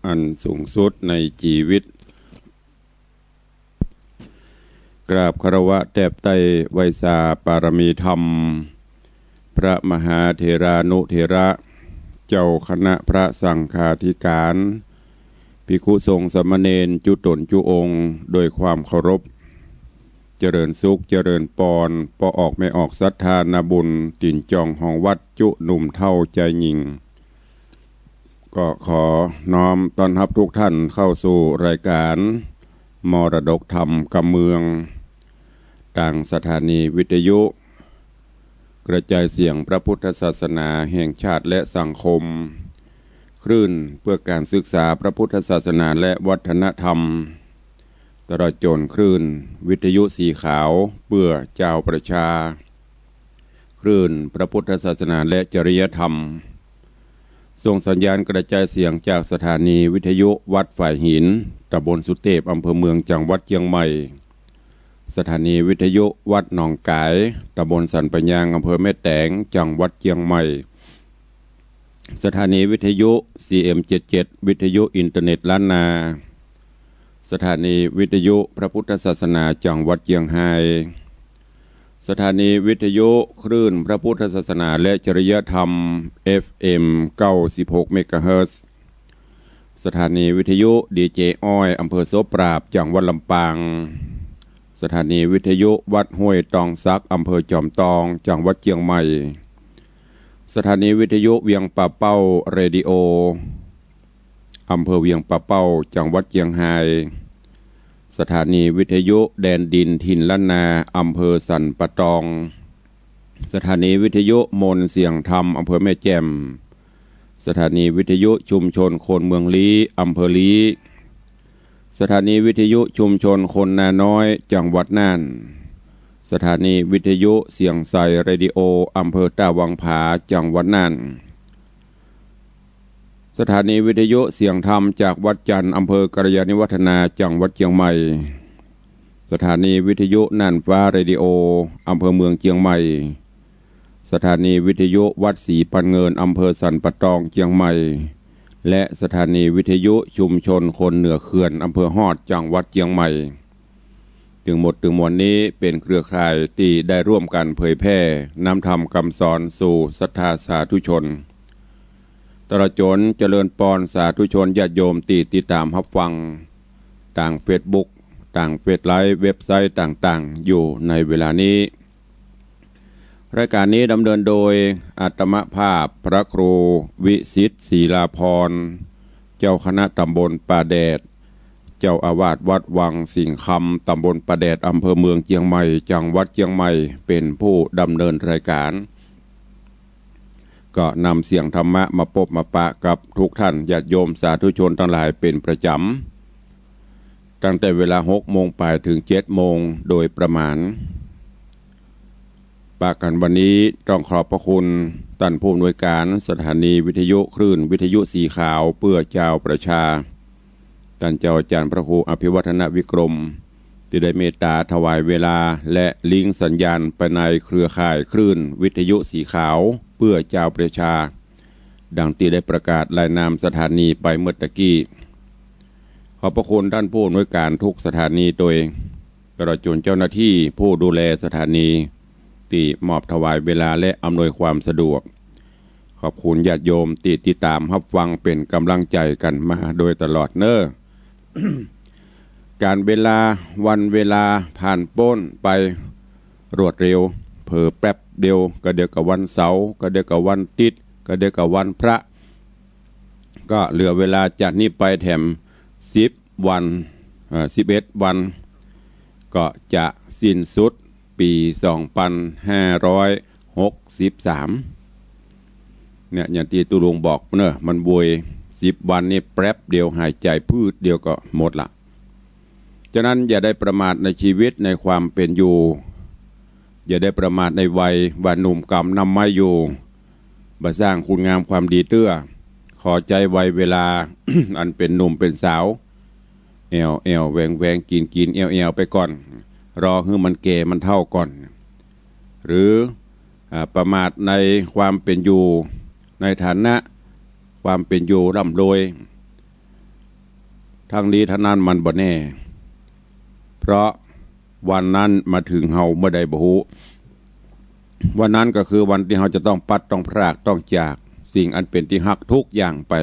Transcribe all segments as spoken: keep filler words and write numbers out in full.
อันสูงสุดในจีวิต กราบคารวะแตบไต้ไหว้สาปารมีธรรม พระมหาเถรานุเถระ เจ้าคณะพระสังฆาธิการ ภิกขุสงฆ์สามเณรจุ๊ต๋นจุ๊องค์ โดยความเคารพ เจริญสุข เจริญปอน ป้อออกแม่ออกศรัทธานาบุญ ตี๋นจองห้องวัดจุ๊หนุ่มเฒ่าจายญิง ก็ขอน้อมต้อนฮับทุกท่านเข้าสู่รายการมรดกธรรมกำเมือง ตางสถานีวิทยุกระจายเสียงพระพุทธศาสนาแห่งชาติและสังคม คลื่นเพื่อการศึกษาพระพุทธศาสนาและวัฒนธรรม ตลอดจ๋นคลื่นวิทยุสีขาวเปื้อจาวประชา คลื่นพระพุทธศาสนาและจริยธรรม ส่งสัญญาณกระจายเสียงจากสถานีวิทยุวัดฝายหิน ตำบลสุเตพ อำเภอเมือง จังหวัดเจียงใหม่ สถานีวิทยุวัดหนองก๋าย ตำบลสันป่ายาง อำเภอแม่แตง จังหวัดเจียงใหม่ สถานีวิทยุ ซีเอ็มเจ็ดเจ็ด วิทยุอินเทอร์เน็ตล้านนา สถานีวิทยุพระพุทธศาสนาจังหวัดเจียงฮาย สถานีวิทยุคลื่นพระพุทธศาสนาและจริยธรรม เอฟเอ็ม เก้าสิบหก เมกะเฮิรตซ์ สถานีวิทยุดีเจอ้อย อำเภอโสปราบ จังหวัดลำปาง สถานีวิทยุวัดห้วยตองสัก อำเภอจอมตอง จังหวัดเจียงใหม่ สถานีวิทยุเวียงป่าเป้าเรดิโอ อำเภอเวียงป่าเป้า จังหวัดเจียงฮาย สถานีวิทยุแดนดินถิ่นล้านนา อำเภอสันป่าตอง สถานีวิทยุมนต์เสียงธรรม อำเภอแม่แจ่ม สถานีวิทยุชุมชนคนเมืองลี้ อำเภอลี้ สถานีวิทยุชุมชนคนนาน้อย จังหวัดน่าน สถานีวิทยุเสียงใสเรดิโอ อำเภอต้าวังผา จังหวัดน่าน สถานีวิทยุเสียงธรรมจากวัดจันทร์ อำเภอกัลยาณิวัฒนา จังหวัดเจียงใหม่ สถานีวิทยุน่านฟ้าเรดิโอ อำเภอเมืองเจียงใหม่ สถานีวิทยุวัดศรีปันเงิน อำเภอสันป่าตอง เจียงใหม่ และสถานีวิทยุชุมชนคนเหนือเขื่อน อำเภอฮอด จังหวัดเจียงใหม่ ตึงหมดตึงมวลนี้เป๋นเครือข่ายตี้ได้ร่วมกั๋นเผยแพร่นำธรรมกำสอนสู่ศรัทธาสาธุชน ตลอดจ๋นเจริญปอนสาธุชนญาติโยมตี้ติดต๋ามฮับฟังตางเฟซบุ๊ก ตางเฟซไลฟ์ เว็บไซต์ต่างๆ อยู่ในเวลานี้ รายการนี้ดำเนินโดยอาตมาภาพพระครูวิสิทธิ์ ศรีลาภรณ์ เจ้าคณะตำบลป่าแดด เจ้าอาวาสวัดวังสิงห์คำ ตำบลป่าแดด อำเภอเมืองเจียงใหม่ จังหวัดเจียงใหม่ เป๋นผู้ดำเนินรายการ ก็นำเสียงธรรมะมาปบมาปะกับทุกท่านญาติโยมสาธุชนตังหลายเป๋นประจ๋ำ ตั้งแต่เวลาหกโมงไปเถิงเจ็ดโมงโดยประมาณ ปะกั๋นวันนี้ต้องขอบพระคุณต้านผู้อำนวยการสถานีวิทยุคลื่นวิทยุสีขาวเปื้อจาวประชา ต้านเจ้าอาจ๋ารย์พระครูอภิวัฒนวิกรม ตี้ได้เมตต๋าถวายเวลาและลิงก์สัญญาณไปในเครือข่ายคลื่นวิทยุสีขาวเปื้อจาวประชา ดังตี้ได้ประกาศรายนามสถานีไปเมื่อตะกี้ ขอบพระคุณต้านผู้อำนวยการทุกสถานีโดย ตลอดจ๋นเจ้าหน้าตี้ผู้ดูแลสถานี ตี้มอบถวายเวลาและอำนวยความสะดวก ขอบคุณญาติโยมตี้ติดต๋ามฮับฟังเป๋นก๋ำลังใจ๋กั๋นมาโดยตลอดเน้อ ก๋าลเวลา วันเวลาผ่านป๊นไปรวดเร็ว เผลอแป๊บเดียว ก็เดี๋ยวก็วันเสาร์ ก็เดี๋ยวก็วันอาทิตย์ ก็เดี๋ยวก็วันพระ ก็เหลือเวลาจากนี้ไปแถมสิบวัน เอ่อ สิบเอ็ดวัน ก็จะสิ้นสุดปี๋สองปันห้าร้อยหกสิบสาม เนี่ย อย่างตี้ตุ๊ลุงบอกเนาะ มันโวย สิบวันนี่แป๊บเดียว หายใจ๋ปื๊ดเดียวก็หมดละ ฉะนั้นอย่าได้ประมาทในชีวิตในความเป๋นอยู่ อย่าได้ประมาทในวัย ว่าหนุ่มกำนำไม้อยู่ บ่สร้างคุณงามความดีเตื้อ ขอใจ๊วัยเวลา อันเป๋นหนุ่มเป๋นสาว แอ่วแอ่วแหวงแหวง กิ๋นกิ๋นแอ่วแอ่วไปก่อน รอหื้อมันแก่มันเฒ่าก่อน หรือ อ่า ประมาทในความเป๋นอยู่ ในฐานะความเป๋นอยู่ร่ำรวย ทั้งนี้ทั้งนั้นมันบ่แน่ เพราะวันนั้นมาเถิงเฮาเมื่อใดบ่ฮู้ วันนั้นก็คือวันตี้เฮาจะต้องปลัด ต้องพราก ต้องจากสิ่งอันเป๋นตี้ฮักกู้อย่างไป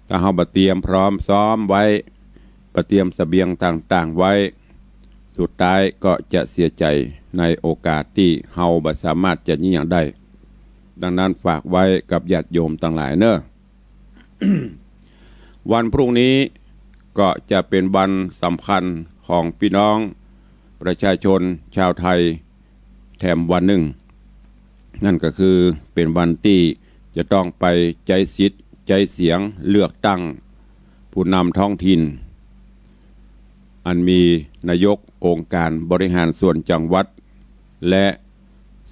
ถ้าเฮาบ่เตรียมพร้อมซ้อมไว้ บ่เตรียมเสบียงต่างๆ ไว้ สุดท้ายก็จะเสียใจ๋ในโอกาสตี้เฮาบ่สามารถจะหยุดยั้งได้ ดังนั้นฝากไว้กับญาติโยมตังหลายเน่อ วันพรุ่งนี้ก็จะเป๋นวันสำคัญของปี้น้องประชาชนจาวไตยแถมวันนึ่ง นั่นก็คือเป๋นวันตี้จะต้องไปใจ๊สิทธิ์ใจ๊เสียงเลือกตั้งผู้นำท้องถิ่น อันมีนายกองค์การบริหารส่วนจังหวัด และ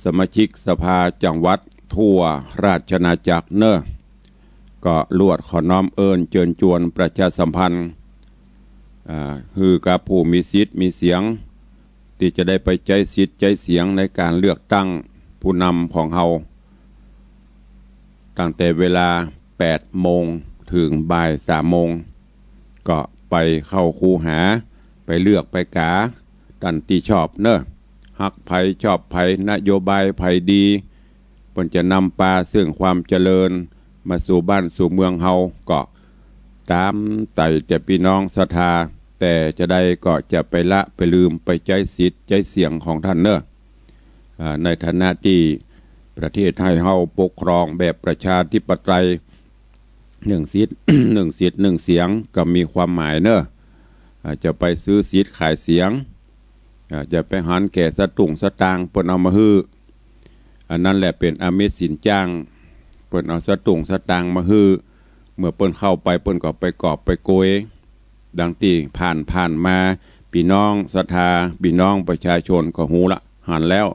สมาชิกสภาจังหวัดทั่วราชอาณาจักรเน่อ ก็ลวดขอน้อมเอิ้นเจิญจวนประชาสัมพันธ์ อ่า หื้อกับผู้มีสิทธิ์มีเสียง ตี้จะได้ไปใจ๊สิทธิ์ใจ๊เสียงในก๋านเลือกตั้งผู้นำของเฮา ตั้งแต่เวลาแปดโมงเถิงบ่ายสามโมง ก็ไปเข้าคูหา ไปเลือกไปกาต้านตี้ชอบเน่อ ฮักใผชอบใผ นโยบายใผดี เปิ้นจะนำปาเซิ่งความเจริญมาสู่บ้านสู่เมืองเฮา ก็ต๋ามใจ๋แต่ปี้น้องศรัทธา แต่จาใดก็จะไปละไปลืมไปใจ๊สิทธิ์ใจ๊เสียงของต้านเน่อ อ่า ในฐานะตี้ประเทศไตยเฮาปกครองแบบประชาธิปไตย หนึ่งสิทธิ์ หนึ่งสิทธิ์หนึ่งเสียงก็มีความหมายเน่อ อ่า จะไปซื้อสิทธิ์ขายเสียง อ่า จะไปหันแก่สตุ้งสตางค์เปิ้นเอามาหื้อ อันนั้นแหละเป๋นอมิตรสินจ้าง เปิ้นเอาสตุ้งสตางค์มาหื้อ เมื่อเปิ้นเข้าไปเปิ้นก็ไปกอบไปโกย ดังตี้ผ่านๆ มา ปี้น้องศรัทธา ปี้น้องประชาชนก็ฮู้ละ หันแล้ว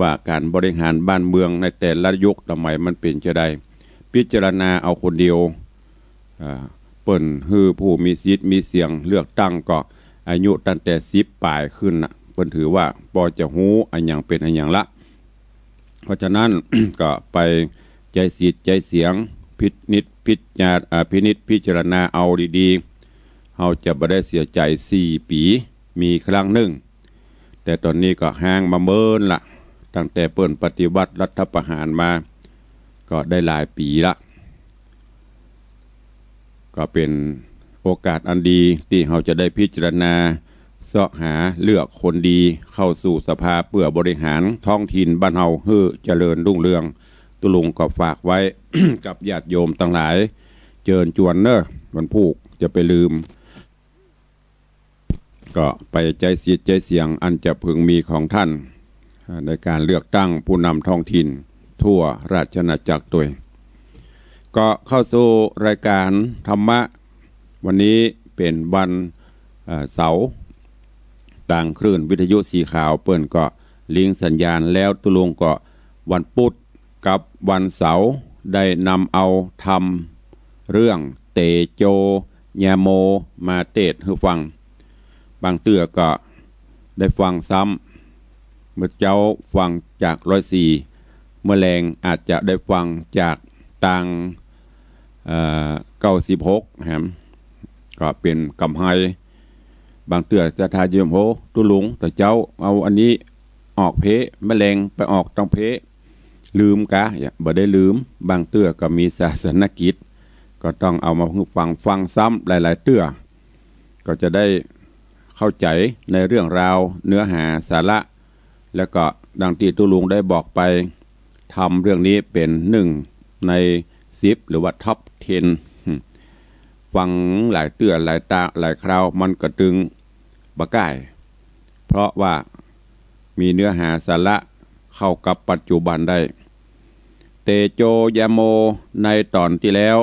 ว่าก๋านบริหารบ้านเมืองในแต่ละยุคสมัยมันเป๋นจาใด พิจารณาเอาคนเดียว อ่า เปิ้นหื้อผู้มีสิทธิ์มีเสียงเลือกตั้งก็อายุตั้งแต่สิบป๋ายขึ้นน่ะ เปิ้นถือว่าปอจะฮู้อะหยังเป๋นอะหยังละ เพราะฉะนั้น ก็ไปใจ๊สิทธิ์ใจ๊เสียง พินิจพิจาร อ่า พินิจพิจารณาเอาดีๆ เฮาจะบ่ได้เสียใจ๋ สี่ปี๋มีครั้งนึ่ง แต่ต๋อนนี้ก็ฮ้างมาเมินละ ตั้งแต่เปิ้นปฏิวัติรัฐประหารมา ก็ได้หลายปี๋ละ ก็เป๋นโอกาสอันดีตี้เฮาจะได้พิจารณาเซาะหาเลือกคนดีเข้าสู่สภาเปื้อบริหารท้องถิ่นบ้านเฮาหื้อเจริญรุ่งเรือง ตุ๊ลุงก็ฝากไว้ กับญาติโยมตังหลาย เจิญจวนเน่อ วันพูกจะไปลืม ก็ไปใจ๊สิทธิ์ใจ๊เสียงอันจะพึงมีของต้าน ในก๋านเลือกตั้งผู้นำท้องถิ่นทั่วราชอาณาจักรตวย ก็เข้าสู่รายก๋านธรรมะ วันนี้เป๋นวัน เอ่อ เสาร์ ตางคลื่นวิทยุสีขาวเปิ้นก็ลิงก์สัญญาณแล้ว ตุ๊ลุงก็วันพุธกับวันเสาร์ได้นำเอาธรรมเรื่องเตโจยาโมมาเตศน์หื้อฟัง บางเตื้อก็ได้ฟังซ้ำ เมื่อเจ๊าฟังจากร้อยสี่ เมื่อแลงอาจจะได้ฟังจากตาง เอ่อ เก้าสิบหก แหม ก็เป๋นกำไฮ บางเตื้อศรัทธาโยม โห ตุ๊ลุง แต่เจ๊าเอาอันนี้ออกเพ เมื่อแลงไปออกตางเพ ลืมกา บ่ได้ลืม บางเตื้อก็มีศาสนกิจ ก็ต้องเอามาหื้อฟัง ฟังซ้ำหลายๆ เตื้อ ก็จะได้เข้าใจ๋ในเรื่องราวเนื้อหาสาระ แล้วก็ดังตี้ตุ๊ลุงได้บอกไป ธรรมเรื่องนี้เป๋นนึ่งในสิบ หรือว่า top ten ฟังหลายเตื้อหลายตาหลายคราวมันก็ตึงบ่ก้าย เพราะว่ามีเนื้อหาสาระเข้ากับปัจจุบันได้ เตโจยาโมในต๋อนตี้แล้ว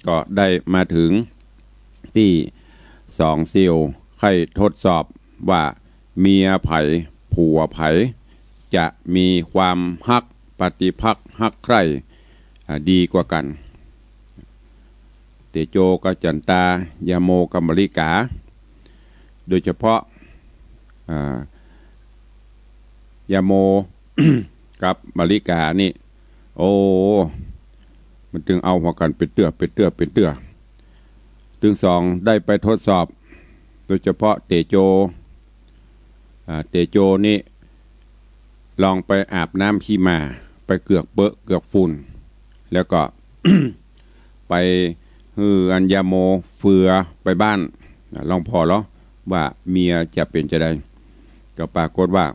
ก็ได้มาเถิงตี้สองเสี่ยว ใค่ทดสอบว่าเมียใผผัวใผจะมีความฮักปฏิภักษ์ฮักใคร่ อ่า ดีกว่ากั๋น เตโจกับจันตา ยาโมกับมะลิกา โดยเฉพาะ อ่า ยาโม กับมะลิกานี่ โอ้ มันตึงเอาหัวกั๋นเป๋นเตื้อ เป๋นเตื้อ เป๋นเตื้อ ตึงสองได้ไปทดสอบ โดยเฉพาะเตโจ อ่า เตโจนี่ลองไปอาบน้ำขี้หม่า ไปเกือกเปอะเกือกฝุ่น แล้วก็ ไปหื้ออันยาโมเฟือไปบ้าน อ่า ลองผ่อลอว่าเมียจะเป๋นจาใด ก็ปรากฏว่า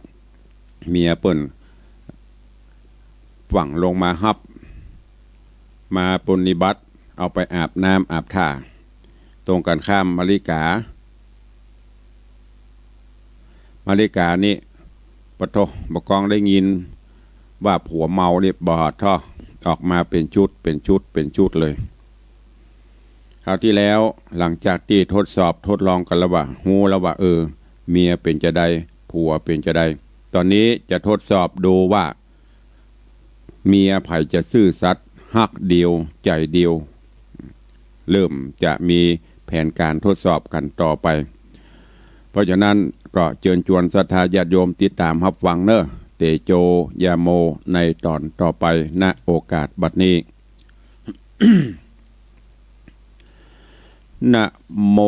เมียเปิ้น หวังลงมาฮับ มาปรนนิบัติ เอาไปอาบน้ำอาบท่า ตรงกันข้ามมาริกา มาริกานี่ ปะโถ บ่ากองได้ยินว่าผัวเมานี่ บ่าเถาะ ออกมาเป๋นชุด เป๋นชุด เป๋นชุดเลย คราวตี้แล้ว หลังจากตี้ทดสอบทดลองกั๋นแล้วว่า ฮู้แล้วว่า เออ เมียเป๋นจาใด ผัวเป๋นจาใด ต๋อนนี้จะทดสอบดูว่า เมียใผจะซื่อสัตย์ ฮักเดียว ใจ๋เดียว เริ่มจะมีแผนก๋านทดสอบกั๋นต่อไป เพราะฉะนั้นก็เจิญจวนศรัทธาญาติโยมติดต๋ามฮับฟังเน่อ เตโจยาโมในต๋อนต่อไป ณ โอกาสบัดนี้ นะโม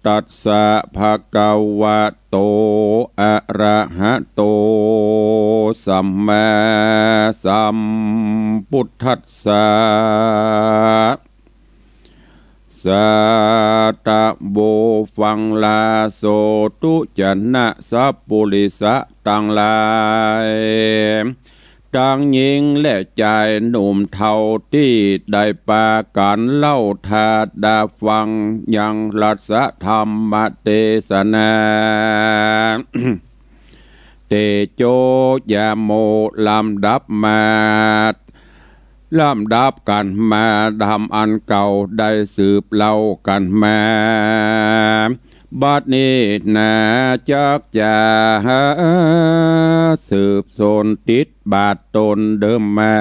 ตัสสะ ภะคะวะโต อะระหะโต สัมมาสัมพุทธัสสะ สาธุ ฟังลาโสตุ จะนะสัปปุริสะตังหลาย ตังญิงและจายหนุ่มเฒ่าตี้ได้ปากั๋นเล่าถาดาฟังยังรัสธรรมเตสนา เตโจยาโมลำดับมา ลำดับกั๋นมา ธรรมอันเก่าได้สืบเล่ากั๋นมา บัดนี้นาจักจะสืบสนติดบาทตนเดิมมา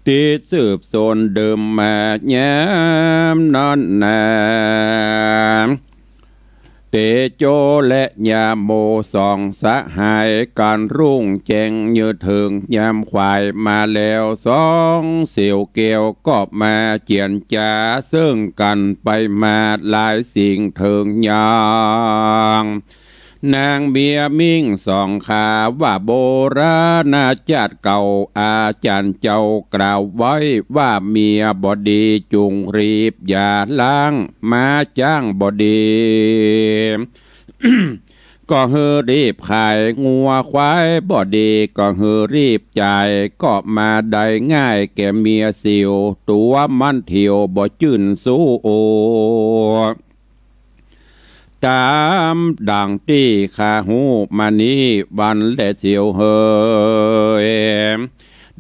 ติดสืบสนเดิมมายามนั้นนา เตโจและยาโมสองสหายกั๋นรุ่งแจ้งยืนเถิงยามขวายมาแล้ว สองเสี่ยวแก้วก็มาเจียรจาเซิ่งกั๋นไปมาหลายสิ่งเถิงอย่าง นางเมียมิ่งสองขาว่าโบราณจาติเก่าอาจ๋ารย์เจ้ากล่าวไว้ว่าเมียบ่ดีจุ่งรีบอย่าล้าง ม้าจ๊างบ่ดี ก็หื้อรีบขาย งัวควายบ่ดีก็หื้อรีบจ่าย ก็มาได้ง่ายแก่เมียเสี่ยว ตั๋วมันเถียวบ่จื้นสู้โอ ต๋ามดั่งตี้ข้าฮู้มานี้วันแลเสี่ยวเหย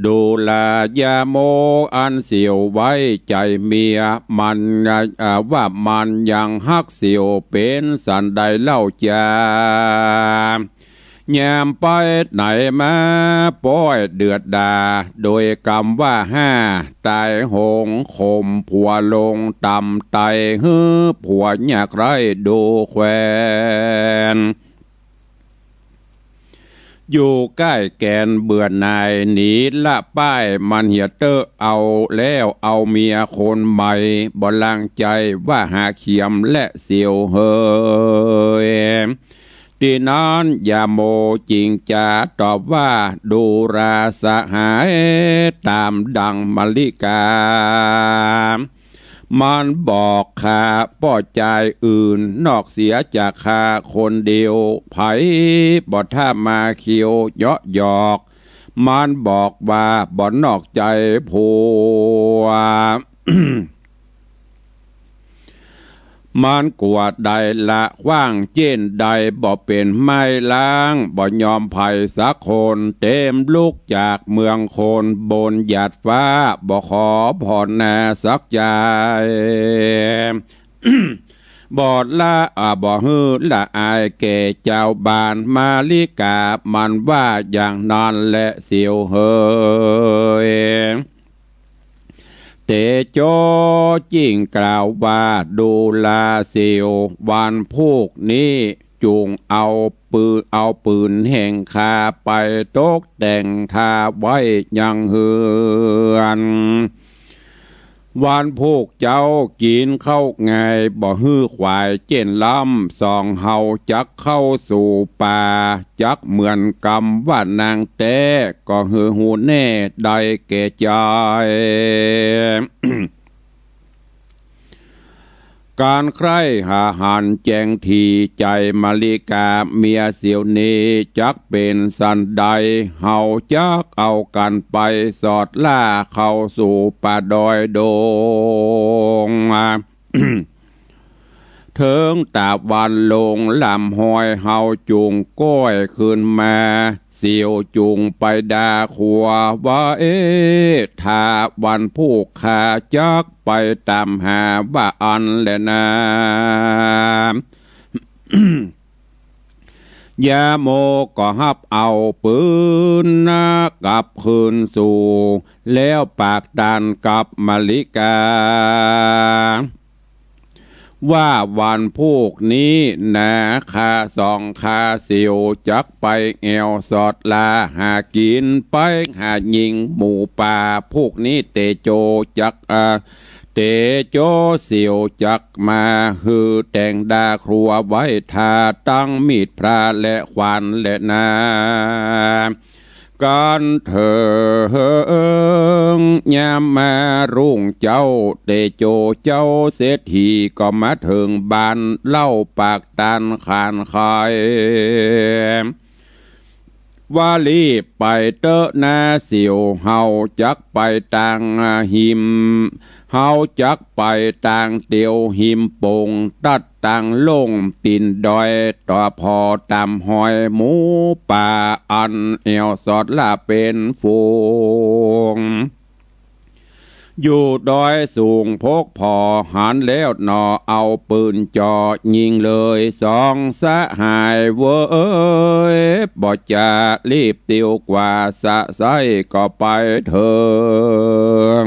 ดูราญาโมอันเสี่ยวไว้ใจ๋เมียมัน อ่า ว่ามันยังฮักเสี่ยวเป๋นสันใดเล่าจา ยามไปไหนมาป้อยเดือดดา โดยกำว่าห้า ต๋ายโหงข่มผัวลงต่ำไต้ หื้อผัวยากไร้ดูแควน อยู่ใก้แก่นเบื่อหน่ายหนีละป้ายมันเหียเต๊อะ เอาแล้วเอาเมียคนใหม่ บ่ลังใจ๋ว่าหาเขียมแลเสี่ยวเหย ตี้นั้นยาโมจิ่งจ๋าตอบว่า ดูราสหาย ต๋ามดั่งมาริกา มันบอกข้าป้อจายอื่นนอกเสียจากข้าคนเดียว ใผบ่ถ้ามาเคียวเยาะหยอก มันบอกว่าบ่นอกใจ๋ผัว มันกั๋วได้ละขว้างเจ๊นได้บ่เป๋นไม้ล้าง บ่ยอมใผสักคน เต๋มลุกจากเมืองคนบนหยาดฟ้า บ่ขอผ่อนนาสักจาย บ่ละ อ่า บ่หื้อละอายแก่จาวบ้านมาริกา มันว่าอย่างนั้นแลเสี่ยวเหย เตโจจิ่งกล่าวว่า ดูราสี่ยว วันพูกนี้ จุ่งเอาปืน เอาปืนแห่งข้าไปตกแต่งถ้าไว้ยังเฮือน วันพูกเจ้ากิ๋นข้าวง่าย บ่หื้อขวายเจ๊นล้ำ ส่องเฮาจักเข้าสู่ป่า จักเหมือนกำว่านางแต๊ ก็หื้อฮู้แน่ได้แก่ใจ๋ ก๋านใคร่หาหันแจ้งถี่ ใจ๋มะลิกาเมียเสี่ยวนี้ จักเป๋นสันใด เฮาจักเอากั๋นไปสอดล่า เข้าสู่ป่าดอยดง เถิงตะวันลงลำห้อย เฮาจุ่งก้อยขึ้นมา เสี่ยวจุ่งไปด่าขัวว่า เอ๊ะ ถ้าวันพูกข้าจักไปต๋ามหาว่าอั้นแลนา ยาโมก็ฮับเอาปืนนะกลับคืนสู่ แล้วปากตันกับมะลิกา ว่าวันพูกนี้นา ข้าสองข้าเสี่ยวจักไปแอ่วสอดล่าหากิ๋น ไปหายิงหมูป่า พูกนี้เตโจจัก อ่า เตโจเสี่ยวจักมาหื้อแต่งด่าขัวไว้ถ้าตังมีดพระและขวานแลนา กั๋นเถิงยามมารุ่งเจ๊า เตโจเจ้าเศรษฐีก็มาเถิงบ้านเล่าปากตันขานไข ว่ารีบไปเต๊อะนาเสี่ยว เฮาจักไปตางหิม เฮาจักไปตางเตียวหิมปง ตัดตางล่งตี๋นดอย ต่อผ่อต๋ามฮอยหมูป่า อันแอ่วสอดล่าเป๋นฝูง อยู่ดอยสูงพกผ่อหันแล้วหนอ เอาปืนจ่อยิงเลยสองสหายเว้ย บ่จะรีบติวกว่าสะไส้ก็ไปเถิง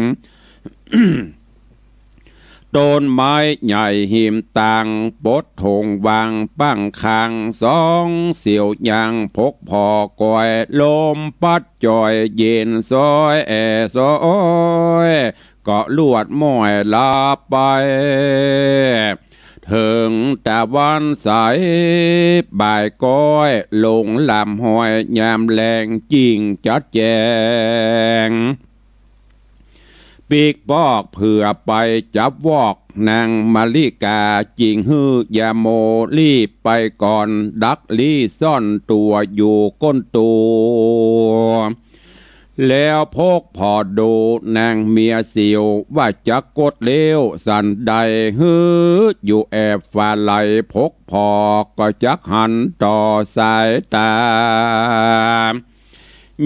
ต้นไม้ใหญ่หิมตาง ปดถงวางปังคาง สองเสี่ยวยังพกผ่อก้อย ลมปัดจ่อยเย็นซ้อยแอซ้อย ก็ลวดม้อยลับไป เถิงตะวันใสบ่ายก้อย ลงลำห้อยยามแลงจิ่งจัดแจ้ง ปิ๊กปอกเผื่อไปจับวอก นางมะลิกาจิ่งหื้อยาโมรีบไปก่อน ดักลี้ซ่อนตั๋วอยู่ก้นตั๋ว แล้วพกผ่อดูนางเมียเสี่ยว ว่าจักกดเลี้ยวสันใด หื้ออยู่แอบฝ่าไหล พกผ่อก็จักหันต่อสายต๋า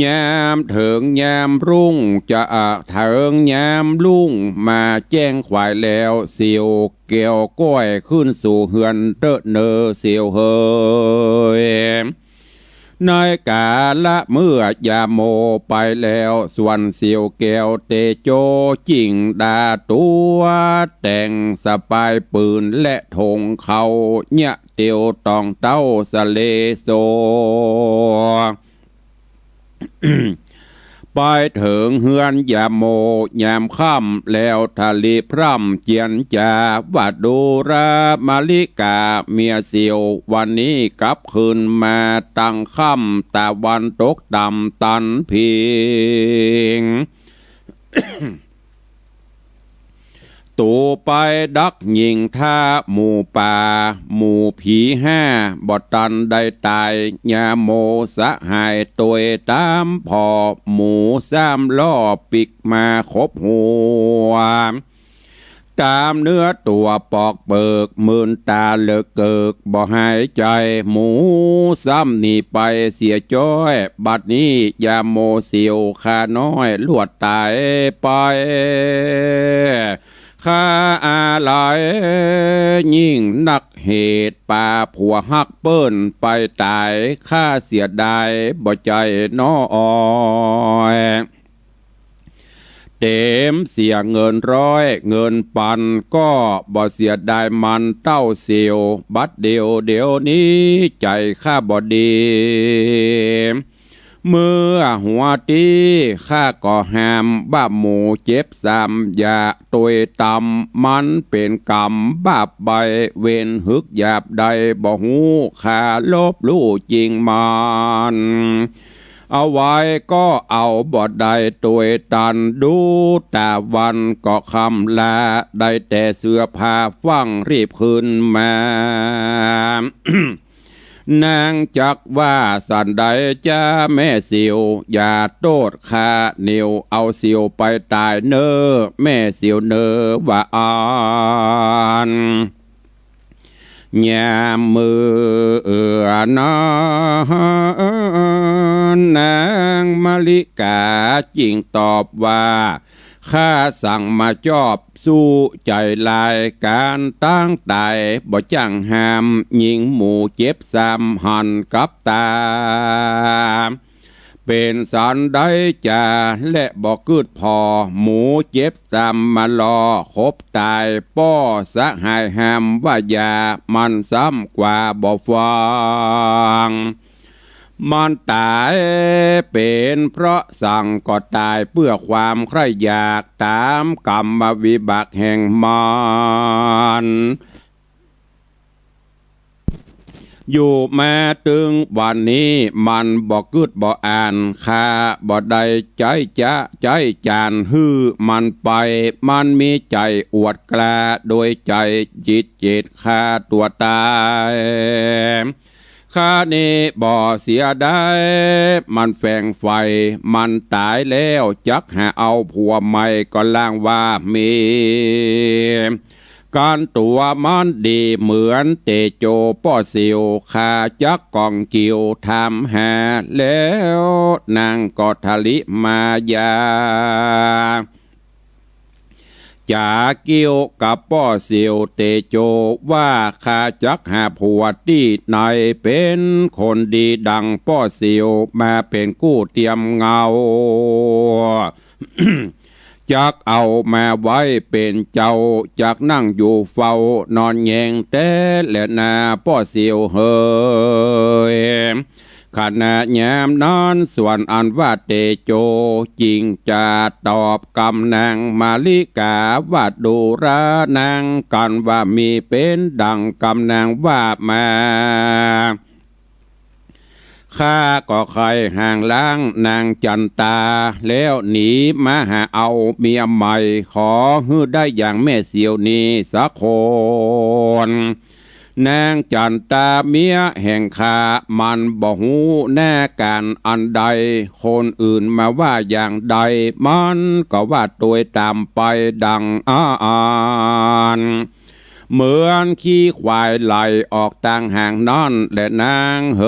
ยามเถิงยามรุ่งจะ เถิงยามรุ่งมาแจ้งขวายแล้ว เสี่ยวแก้วก้อยขึ้นสู่เฮือนเต๊อะเน่อเสี่ยวเหย ในกาละเมื่อยาโมไปแล้ว ส่วนเสี่ยวแก้วเตโจจิ่งด่าตั๋ว แต่งสะปายปืนและถงเข้า เยียะเตียวตองเต้าสะเลโซ ไปเถิงเฮือนยาโมยามค่ำแล้วทะเลพร่ำเจียรจา ว่าดูรามาริกาเมียเสี่ยว วันนี้กลับคืนมาตังค่ำ ตะวันตกต่ำตันเพียง ตั๋วไปดักยิงถ้าหมู่ป่า หมู่ผีห้าบ่ตันได้ต๋าย ยาโมสหายตวยต๋ามผ่อ หมู่สามล้อปิ๊กมาขบหัว ต๋ามเนื้อตั๋วปอกเปิก มื่นต๋าเหลือเกิก บ่หายใจ๋ หมู่ซ้ำหนีไปเสียจ้อย บัดนี้ยาโมเสี่ยวข้าน้อยลวดต๋ายไป ข้าอาลัยยิ่งนักเหตุ ปาผัวฮักเปิ้นไปต๋าย ข้าเสียดายบ่ใจ๋น้อย แถมเสียเงินร้อยเงินปัน ก็บ่เสียดายมันเต้าเสี้ยว บัดเดี๋ยว เดี๋ยวนี้ใจ๋ข้าบ่ดี เมื่อหัวตี้ข้าก็ห้าม ว่าหมูเจ็บซ้ำอย่าตวยตำ มันเป๋นกรรมบาปใบ้เวร หึกหยาบใดบ่ฮู้ ข้าลบลู่จริงมัน เอาไว้ก็เอาบ่ได้ตวยตัน ดูต๋าวันก็ค่ำลา ได้แต่เสื้อผ้าฟั่งรีบขึ้นมา นางจักว่าสันใดจ๊ะแม่เสี้ยว อย่าโต้ษข้าเหนี่ยว เอาเสี้ยวไปต๋ายเน่อ แม่เสี้ยวเน่อ ว่าอั้น ยามเมื่อนั้น นางมะลิกาจึงตอบว่า ข้าสั่งมาจอบ สู้ใจ๋ลาย ก๋านต๋างต๋ายบ่จ้างห้าม ยิงหมูเจ็บซ้ำหันกับต๋า เป๋นสันใดจ๊ะ และบ่กึ๊ดผ่อ หมูเจ็บซ้ำมาล่อ คบต๋ายป้อสหายห้ามว่าอย่า มันซ้ำกว่าบ่ฟัง มันต๋ายเป๋นเพราะสัง ก็ต๋ายเปื้อความใคร่อยาก ต๋ามกรรมวิบากแห่งมัน อยู่มาตึงวันนี้ มันบ่กึ๊ดบ่อ่าน ข้าบ่ได้ใจ๊จ๊ะใจ๊จ๋านหื้อมันไป มันมีใจ๋อวดกล้า โดยใจ๋จิตเจตฆ่าตั๋วต๋าย ข้านี้บ่เสียดาย มันแฝงใฝ่ มันต๋ายแล้วจักหาเอาผัวใหม่ ก็ลางว่ามี ก๋านตั๋วมันดีเหมือนเตโจป้อเสี้ยว ข้าจักก๋องเกี่ยวถามหา แล้วนางก็ทะลิมายา จ๋าเกี่ยวกับป้อเสี้ยวเตโจ ว่าข้าจักหาผัวตี้ไหน เป๋นคนดีดังป้อเสี้ยว มาเป๋นกู้เตียมเงา จักเอามาไว้เป๋นเจ้า จักนั่งอยู่เฝ้านอนแยงแต๊แลนาป้อเสี้ยวเหย ขณะยามนั้นส่วนอันว่าเตโจ จึงจะตอบกำนางมาลิกาว่า ดูรานัง กั๋นว่ามีเป๋นดังกำนางว่ามา ข้าก็ใค่ห่างล้างนางจั๋นตา แล้วหนีมาหาเอาเมียใหม่ ขอหื้อได้อย่างแม่เสี้ยวนี้สักคน นางจั๋นตาเมียแห่งข้า มันบ่ฮู้หน้าก๋านอันใด คนอื่นมาว่าอย่างใด มันก็ว่าตวยต๋ามไปดังอั้น เหมือนขี้ควายไหลออกตางห่างนั้นแหละนางเห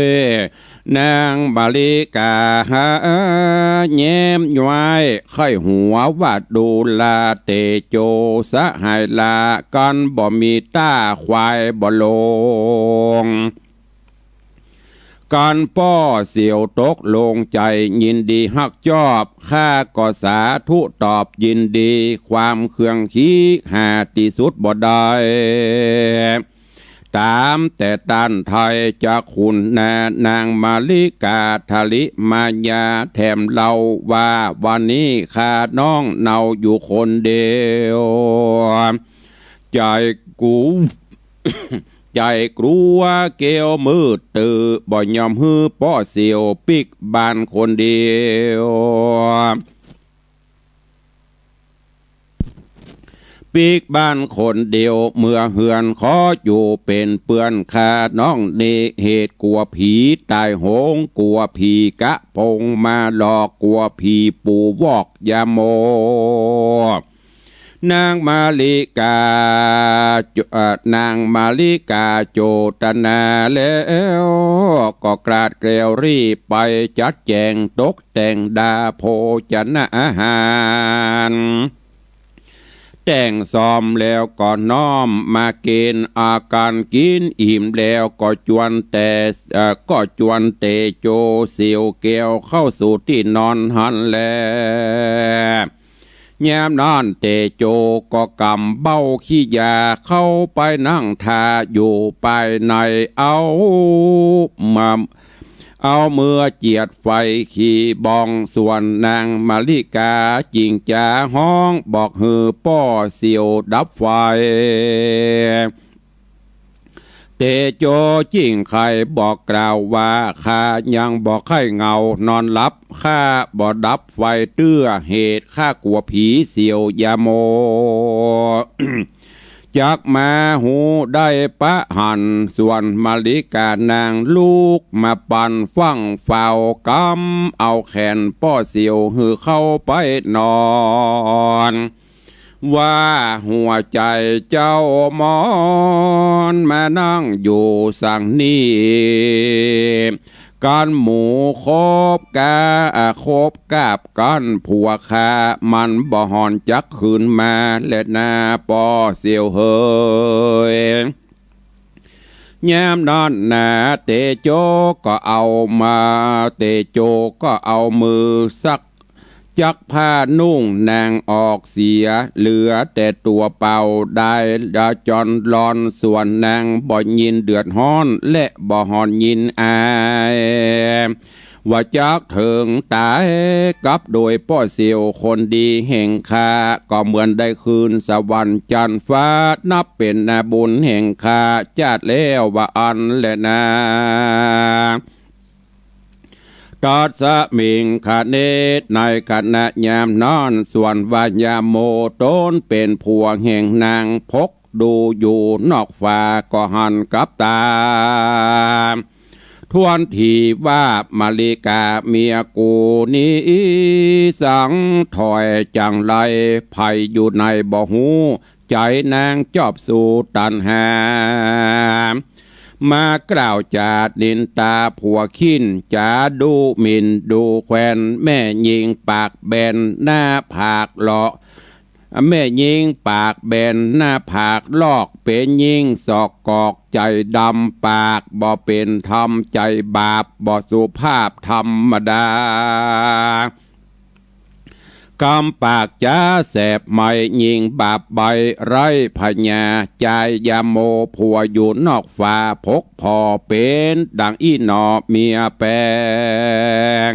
ย นางมาลิกาแย้มย้อยใค่หัวว่า ดูราเตโจสหายละ กั๋นบ่มีต้าควายบ่ลง กั๋นป้อเสี้ยวตกลงใจ๋ยินดีฮักจอบ ข้าก็สาธุตอบยินดี ความเคืองขี้หาตี้สุดบ่ได้ ต๋ามแต่ต้านไท้จะขุนนา นางมาลิกาทะลิมายา แถมเล่าว่า วันนี้ข้าน้องเนาอยู่คนเดียว ใจ๋กู ใจ๋กลัวเกลียวมืดตื้อ บ่ยอมหื้อป้อเสี้ยวปิ๊กบ้านคนเดียว ปิ๊กบ้านคนเดียว เมือเฮือนขออยู่เป๋นเปื้อนข้าน้องนี้ เหตุกลัวผีต๋ายโหง กลัวผีกะปงมาหลอก กลัวผีปู่วอกยาโม นางมาลิกา เอ่อ นางมาลิกาโจตนาแล้ว ก็กราดแกล้วรีบไปจัดแจ๋งตกแต่งดาโภชนะอาหาร แต่งซ่อมแล้วก็น้อมมากิ๋น อาก๋านกิ๋นอิ่มแล้วก็จวนแต่ เอ่อ ก็จวนเตโจเสี้ยวแก้วเข้าสู่ตี้นอนหั้นแล ยามนั้นเตโจก็ก๋ำเบ้าขี้ยาเข้าไปนั่งท่าอยู่ภายใน เอามา เอามือเจียดไฟขี้บ้อง ส่วนนางมะลิกาจึงจ๋าฮ้องบอกหื้อป้อเสี้ยวดับไฟ เตโจจึงใค่บอกกล่าวว่า ข้ายังบ่ใค่เหงานอนหลับ ข้าบ่ดับไฟเตื้อ เหตุข้ากั๋วผีเสี้ยวยาโม จักมาฮู้ได้ปะหัน ส่วนมะลิกานางลุกมาปันฟั่งเฝ้ากำเอาแขนป้อเสี้ยวหื้อเข้าไปนอน ว่าหัวใจ๋เจ้ามอนมานั่งอยู่สังนี้ กั๋นหมู่คบกา คบกาบกั๋น ผัวข้ามันบ่หอนจักคืนมาแลนาป้อเสี้ยวเหย ยามนั้นนาเตโจก็เอามา เตโจก็เอามือสัก จักผ้านุ่งนางออกเสีย เหลือแต่ตั๋วเปล่าได้ละจอนลอน ส่วนนางบ่ยินเดือดฮ้อนและบ่หอนยินอาย ว่าจักเถิงต๋ายกับโดยป้อเสี้ยวคนดีแห่งข้า ก็เหมือนได้คืนสวรรค์จั๊นฟ้า นับเป๋นนาบุญแห่งข้าจาติแล้วว่าอั้นแลนา ตัสมิงขเณ ในขณะยามนั้น ส่วนว่ายาโมต๋นเป๋นผัวแห่งนาง พกดูอยู่นอกฝาก็หันกับต๋า ถ้วนทีว่ามะลิกาเมียกูนี้สังถอยจังไร ใผอยู่ในบ่ฮู้ ใจ๋นางจอบสู่ตัณหา มากล่าวจ๋านินตาผัวขิ้น จ๋าดูหมิ่นดูแควน แม่ญิงปากแบนหน้าผากลอก แม่ญิงปากแบนหน้าผากลอก เป๋นญิงซอกกอกใจ๋ดำ ปากบ่เป๋นธรรมใจ๋บาป บ่สุภาพธรรมดา กำปากจ๋าแสบไหม้ ญิงบาปใบ้ไร้ผญา จายยาโมผัวอยู่นอกฝา พกผ่อเป๋นดังอี้หนอเมียแป๋ง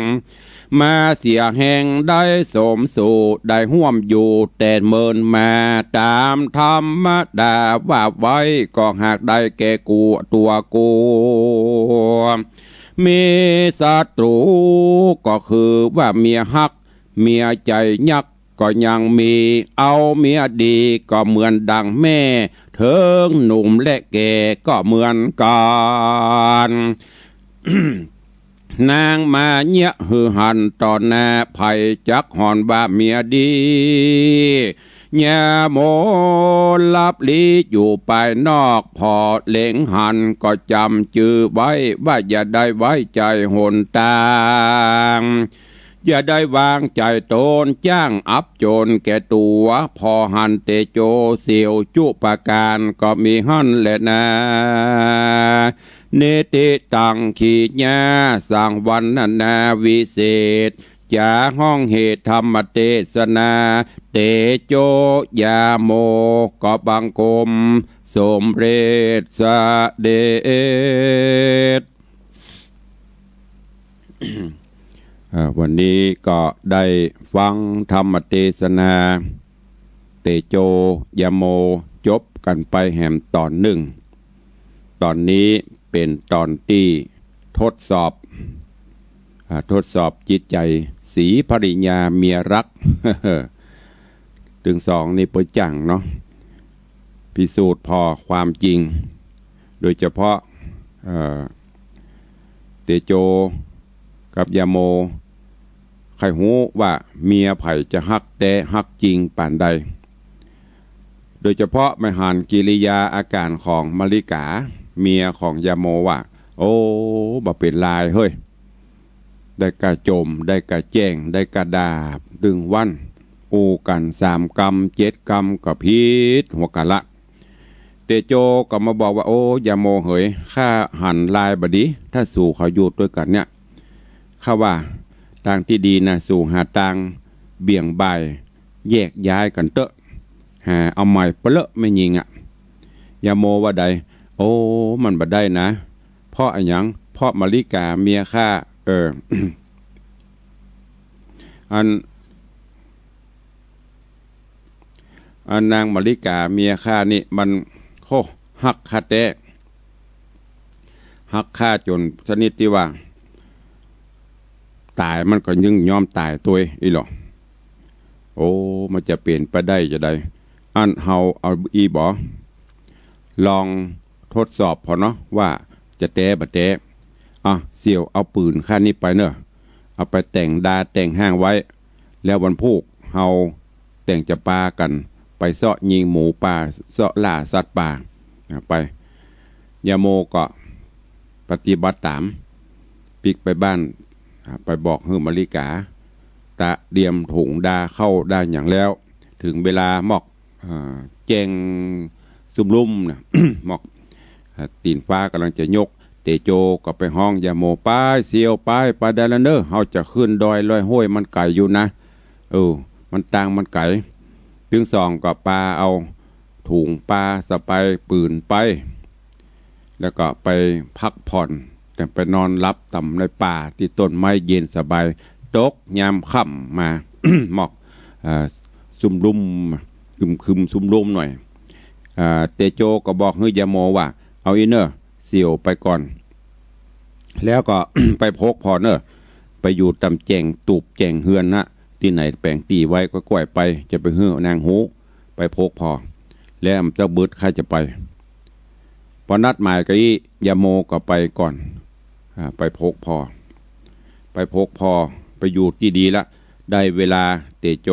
มาเสียแฮงได้สมสู่ ได้ฮ่วมอยู่แต่เมินมา ต๋ามธรรมดาว่าไว้ ก็หากได้แก่กูตั๋วกู มีศัตรู๋ ก็คือว่าเมียฮัก เมียใจ๋ยักษ์ก็ยังมี เอาเมียดีก็เหมือนดังแม่ เถิงหนุ่มและแก่ก็เหมือนกั๋น นางมาเยียะหื้อหันต่อหน้า ใผจักหอนว่าเมียดี ยาโมลับลี้อยู่ภายนอก ผ่อเล็งหันก็จ๋ำจื้อไว้ ว่าอย่าได้ไว้ใจ๋หนตาง อย่าได้วางใจ๋ต๋น จ้างอับจนแก่ตั๋ว ผ่อหันเตโจเสี้ยวจุประก๋าน ก็มีหั้นแลนา เนติตังขีญา สังวรรณนาวิเศษ จ๋าฮ้องเหตุธรรมเตสนา เตโจยาโม ก็บังคมสมเร็จเสด็จ อ่า วันนี้ก็ได้ฟังธรรมเตสนา เตโจยาโม จบกั๋นไปแหมต๋อนนึ่ง ต๋อนนี้เป๋นต๋อนตี้ทดสอบ อ่า ทดสอบจิตใจ๋ศรีภริยาเมียฮัก ตึงสองนี่เปิ้นจั่งเนาะ พิสูจน์ผ่อความจริง โดยเฉพาะ เอ่อ เตโจกับยาโม ใค่ฮู้ว่าเมียใผจะฮักแต๊ฮักจริงปานใด โดยเฉพาะแม่หันกิริยาอาก๋ารของมะลิกา เมียของยาโมว่า โอ้ บ่เป๋นลายเฮ้ย ได้ก้าจ่ม ได้ก้าแจ้ง ได้ก้าด่าตึงวัน โก มู่กั๋นสามกำ เจ็ดกำก็ผิดหัวกั๋นละ เตโจก็มาบอกว่า โอ้ ยาโมเหย ข้าหันลายบ่ดี ถ้าสูเขาอยู่ตวยกั๋นเนี่ย ข้าว่าตางตี้ดีนะ สูหาตางเบี่ยงบ่าย แยกย้ายกั๋นเต๊อะ หาเอาใหม่เปลอะแม่ญิงอะ ยาโมว่าใด โอ้ มันบ่ได้นะ เพราะอะหยัง เพราะมะลิกาเมียข้า เออ อัน อันนางมะลิกาเมียข้านี่มัน โห ฮักข้าแต๊ ฮักข้าจ๋นชนิดตี้ว่า ต๋ายมันก็ยังยอมต๋ายตวยอี้หล่อ โอ้ มันจะเป๋นไปได้จาใด อั้นเฮาเอาอี้บ่ ลองทดสอบผ่อเนาะ ว่าจะแต๊บ่แต๊ อ่ะ เสี่ยวเอาปืนข้านี่ไปเน่อ เอาไปแต่งดาแต่งห้างไว้ แล้ววันพูกเฮาแต่งจะปากั๋นไปเซาะยิงหมูป่า เซาะล่าสัตว์ป่า อ่ะ ไป ยาโมก็ปฏิบัติต๋าม ปิ๊กไปบ้าน อ่ะ ไปบอกหื้อมะลิกา ตะเตรียมถุงดาเข้าดาหยังแล้ว เถิงเวลาหมอก อ่า แจ้งสุมลุ่มนะ หมอก อ่า ตี๋นฟ้าก่ำลังจะยก เตโจก็ไปฮ้องยาโม ไปเสี่ยว ไป ไปได้แล้วเน่อ เฮาจะขึ้นดอยลอยห้วย มันไก๋อยู่นะ เออ มันตางมันไก๋ ตึงสองก็ปาเอาถุง ปาสะปายปืนไป แล้วก็ไปพักผ่อน แต่ไปนอนหลับต๋ามในป่าตี้ต้นไม้เย็นสบาย ตกยามค่ำมา หมอก อ่า สุมลุ่ม อึมครึมสุมลุ่มหน่อย อ่า เตโจก็บอกหื้อยาโมว่า เอาอี้เน่อ เสี่ยวไปก่อน แล้วก็ ไปพกผ่อเน่อ ไปอยู่ต๋ามแจ่งตูบแจ่งเฮือนนะ ตี้ไหนแป๋งตี้ไว้ก็ก้อยไป จะไปหื้อนางฮู้ ไปพกผ่อ แล้วเจ้าบึดข้าจะไป ปอนัดหมายกะอี้ ยาโมก็ไปก่อน อ่า ไปพกผ่อ ไปพกผ่อ ไปอยู่ตี้ดีละ ได้เวลาเตโจ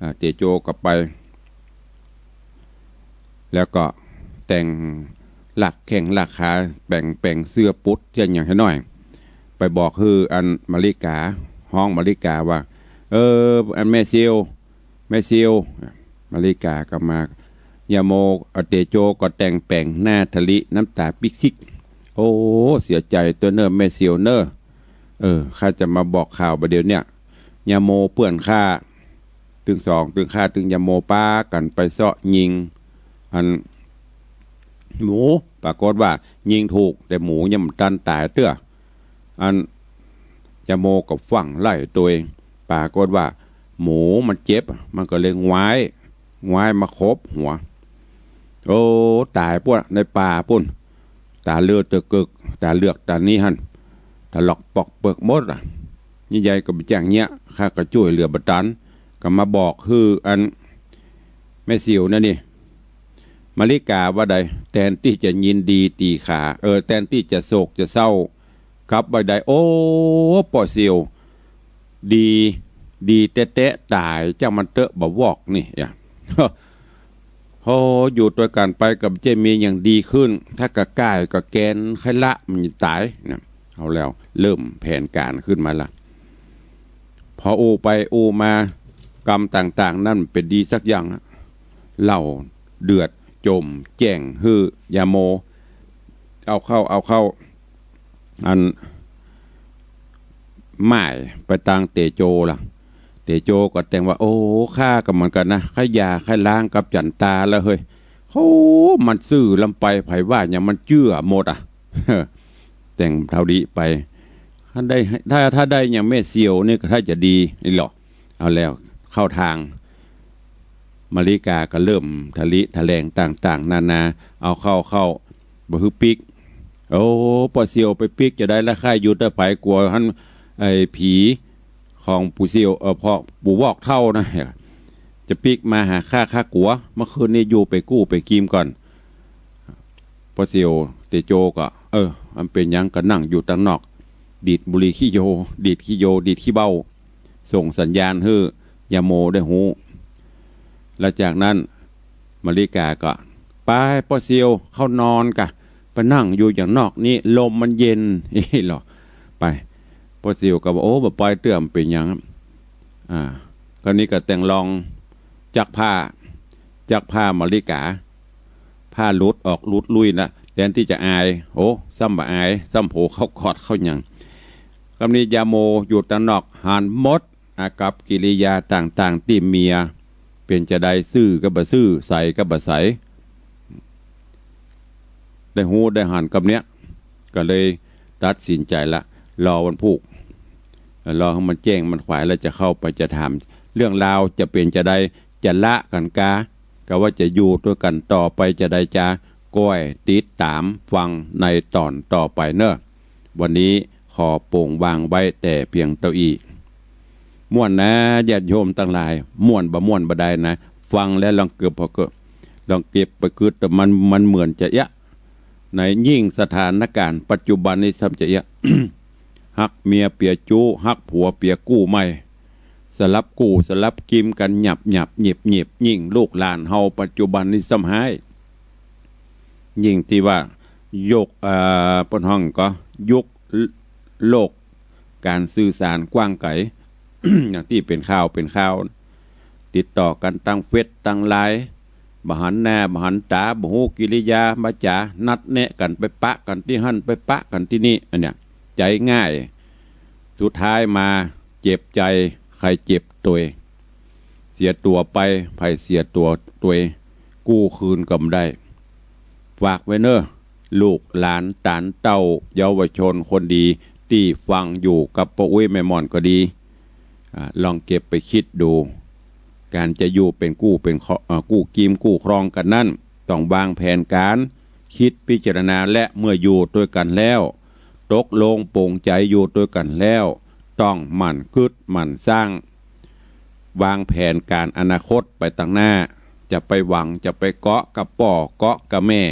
อ่า เตโจก็ไป แล้วก็แต่งลักแข้งลักขา แป๋ง แป๋งเสื้อปุ๊ดเสี้ยนหยังหื้อหน่อย ไปบอกหื้ออันมะลิกา ฮ้องมะลิกาว่า เออ อันแม่เสี่ยว แม่เสี่ยว มะลิกาก็มา ยาโม อ่า เตโจก็แต่งแป๋งหน้าถะลิ น้ำต๋าปิ๊กซิก โอ้ เสียใจ๋ตวยเน่อแม่เสี่ยวเน่อ เออ ข้าจะมาบอกข่าวบ่าเดี่ยวเนี่ย ยาโมเปื้อนข้า ตึงสอง ตึงข้า ตึงยาโมปากั๋นไปเซาะยิง อัน หมู ปรากฏว่ายิงถูก แต่หมูยังบ่ตันต๋ายเตื้อ อัน ยาโมก็ฟั่งไล่ตวย ปรากฏว่าหมูมันเจ็บ มันก็เลยง้าย ง้ายมาขบหัว โอ้ ต๋ายปุ๊น ในป่าปุ๊น ต๋าเลือดตะเกิก ต๋าเลือกต๋านี้หั้น ถลอกปอกเปิกหมดอะ นี่ใหญ่ก็บ่แจ้งเยียะ ข้าก็จ้วยเหลือบ่ตัน ก็มาบอกหื้ออันแม่เสี่ยวนั่นนี่ มะลิกาว่าใด แตนตี้จะยินดีตี้ข้า เออ แตนตี้จะโศกจะเศร้า กลับว่าใด โอ้ ป้อเสี่ยว ดี ดีแต๊ๆ ต๋ายจ้างมันเต๊อะ บ่าวอกนี่อะ โห อยู่ตวยกั๋นไปก็บ่ใจ้มีหยังดีขึ้น ถ้ากะก้ายกะแกนใค่ละมันต๋ายนะ เอาแล้ว เริ่มแผนก๋านขึ้นมาละ พออู้ไปอู้มา กำต่างๆ นั้นบ่ดีสักอย่างอะ เหล้าเดือดจ่มแจ้งหื้อยาโม เอาเข้า เอาเข้า อัน หมายไปตางเตโจละ เตโจก็แต่งว่า โอ้ ข้าก็เหมือนกั๋นนะ ใค่หย่าใค่ล้างกับจั๋นตาแล้วเฮ้ย โห มันซื่อล้ำไป ใผว่าหยังมันเจื้อหมดอะ แต่งเท่านี้ไป ถ้าได้ ถ้า ถ้าได้อย่างแม่เสี่ยวนี่ก็ถ้าจะดีนี่หล่อ เอาแล้ว เข้าตาง มะลิกาก็เริ่มถะลิถะแหลงต่างๆ นานา เอาเข้า เข้า บ่หื้อปิ๊ก โอ้ ป้อเสี่ยวไปปิ๊กจะใดละ ใค่อยู่แต่ใผ กั๋วหั้น ไอ้ผีของปู่เสี่ยว เออ พ่อปู่วอกเฒ่านะ จะปิ๊กมาหาข้า ข้ากั๋ว เมื่อคืนนี้อยู่ไปกู้ไปกิ๋มก่อน ป้อเสี่ยวเตโจก็ เออ มันเป๋นหยัง ก็นั่งอยู่ตางนอก ดีดบุหรี่ขี้โย ดีดขี้โย ดีดขี้เบ้า ส่งสัญญาณหื้อยาโมได้ฮู้ แล้วจากนั้นมะลิกาก็ ไป ป้อเสี่ยว เข้านอนกะ ไปนั่งอยู่อย่างนอกนี้ ลมมันเย็น อี้หล่อ ไป ป้อเสี่ยวก็ว่า โอ้ บ่ไปเตื้อ มันเป๋นหยัง อ่า คราวนี้ก็แต่งลองจักผ้า จักผ้ามาริกา ผ้าหลุดออกหลุดลุ่ยนะ แทนตี้จะอาย โอ้ ซ้ำบ่อาย ซ้ำโผเข้ากอดเข้าหยัง กำนี้ยาโมอยู่ตังนอกหันหมด อากัปกิริยาต่างๆ ตี้เมีย เป๋นจาใด ซื่อก็บ่ซื่อ ใสก็บ่ใส ได้ฮู้ได้หันกำเนี้ย ก็เลยตัดสินใจ๋ละ รอวันพูก รอหื้อมันแจ้งมันขวายแล้วจะเข้าไปจะถาม เรื่องราวจะเป๋นจาใด จะละกั๋นกา กาว่าจะอยู่ตวยกั๋นต่อไปจาใดจา ก้อยติดต๋ามฟังในต๋อนต่อไปเน่อ วันนี้ขอโป๋งวางไว้แต่เพียงเต้าอี้ ม่วนนะญาติโยมตังหลาย ม่วนบ่ม่วนบ่ได้นะ ฟังแล้วลองเก็บเอาเกอะ ลองเก็บไปกึ๊ด แต่มัน มันเหมือนจะเอี้ยะ ในยิ่งสถานการณ์ปัจจุบันนี้ซ้ำจะเอี้ยะ ฮักเมียเปียจู๊ ฮักผัวเปียกู้ใหม่ สลับกู้สลับกิมกั๋นหยับหยับเหยียบเหยียบ ยิ่งลูกหลานเฮาปัจจุบันนี้ซ้ำฮ้าย ยิ่งตี้ว่ายุค เอ่อ เปิ้นฮ้องก็ยุคโลกก๋านสื่อสารกว้างไก๋ อย่างตี้เป๋นข่าวเป๋นข่าว ติดต่อกั๋นตางเฟซตางไลน์ บ่หันหน้าบ่หันต๋า บ่ฮู้กิริยาวาจ๋า นัดแนะกั๋นไปปะกั๋นตี้หั้น ไปปะกั๋นตี้นี่ อันเนี้ย ใจ๋ง่าย สุดท้ายมาเจ็บใจ๋ ใค่เจ็บตวย เสียตั๋วไป ใผเสียตั๋วตวย กู้คืนก็บ่ได้ ฝากไว้เน่อ ลูกหลานต๋านเต้าเยาวชนคนดี ตี้ฟังอยู่กับป้ออุ๊ยแม่หม่อนก็ดี อ่า ลองเก็บไปกึ๊ดดู ก๋านจะอยู่เป๋นกู้เป๋นครอง อ่า กู้กิมกู้ครองกั๋นนั้น ต้องวางแผนก๋าน กึ๊ดพิจารณา และเมื่ออยู่ตวยกั๋นแล้ว ตกลงป๋งใจ๋อยู่ตวยกั๋นแล้ว ต้องหมั่นกึ๊ดหมั่นสร้าง วางแผนก๋านอนาคตไปตางหน้า จะไปหวังจะไปเกาะกับป้อเกาะกับแม่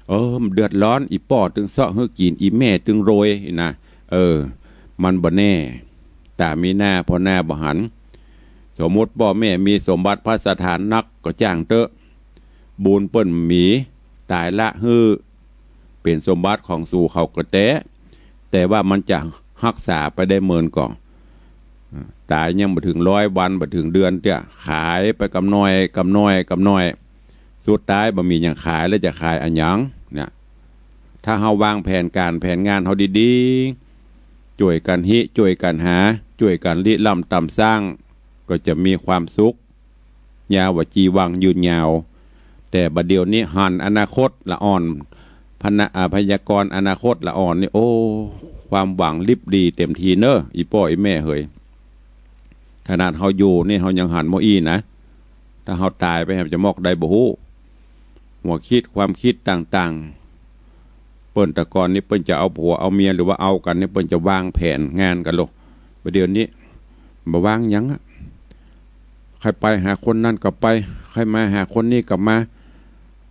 เออ มันเดือดร้อน อี่ป้อตึงเซาะหื้อกิ๋น อี่แม่ตึงโรยนะ เออ มันบ่แน่ ต๋ามีหน้าผ่อหน้าบ่หัน สมมุติป้อแม่มีสมบัติภัสถานนักก็จ้างเต๊อะ บุญเปิ้นมี ต๋ายละหื้อ เป๋นสมบัติของสูเขาก็แต๊ แต่ว่ามันจะฮักษาไปได้เมินก่อ ต๋ายยังบ่เถิงร้อยวัน บ่เถิงเดือนเตื้อ ขายไปกำน้อยกำน้อยกำน้อย สุดท้ายบ่มีหยังขายแล้วจะขายอะหยังเนี่ย ถ้าเฮาวางแผนก๋านแผนงานเฮาดีๆ จ้วยกั๋นฮิ จ้วยกั๋นหา จ้วยกั๋นริร่ำต๋ำสร้าง ก็จะมีความสุข ยาวกว่าจีวังยืนยาว แต่บ่าเดี่ยวนี้หันอนาคตละอ่อน พนะ อ่า พยากรณ์อนาคตละอ่อนนี่ โอ้ ความหวังลิบหรี่เต็มทีเน่อ อี่ป้ออี่แม่เหย ขนาดเฮาอยู่นี่เฮายังหันบ่อี้นะ ถ้าเฮาต๋ายไปเฮาจะมอกใดบ่ฮู้ หัวกึ๊ดความกึ๊ดต่างๆ เปิ้นแต่ก่อนนี่เปิ้นจะเอาผัวเอาเมียหรือว่าเอากั๋นนี่เปิ้นจะวางแผนงานกั๋นโลด บ่าเดี่ยวนี้บ่วางหยังอะ ใค่ไปหาคนนั้นก็ไป ใค่มาหาคนนี้ก็มา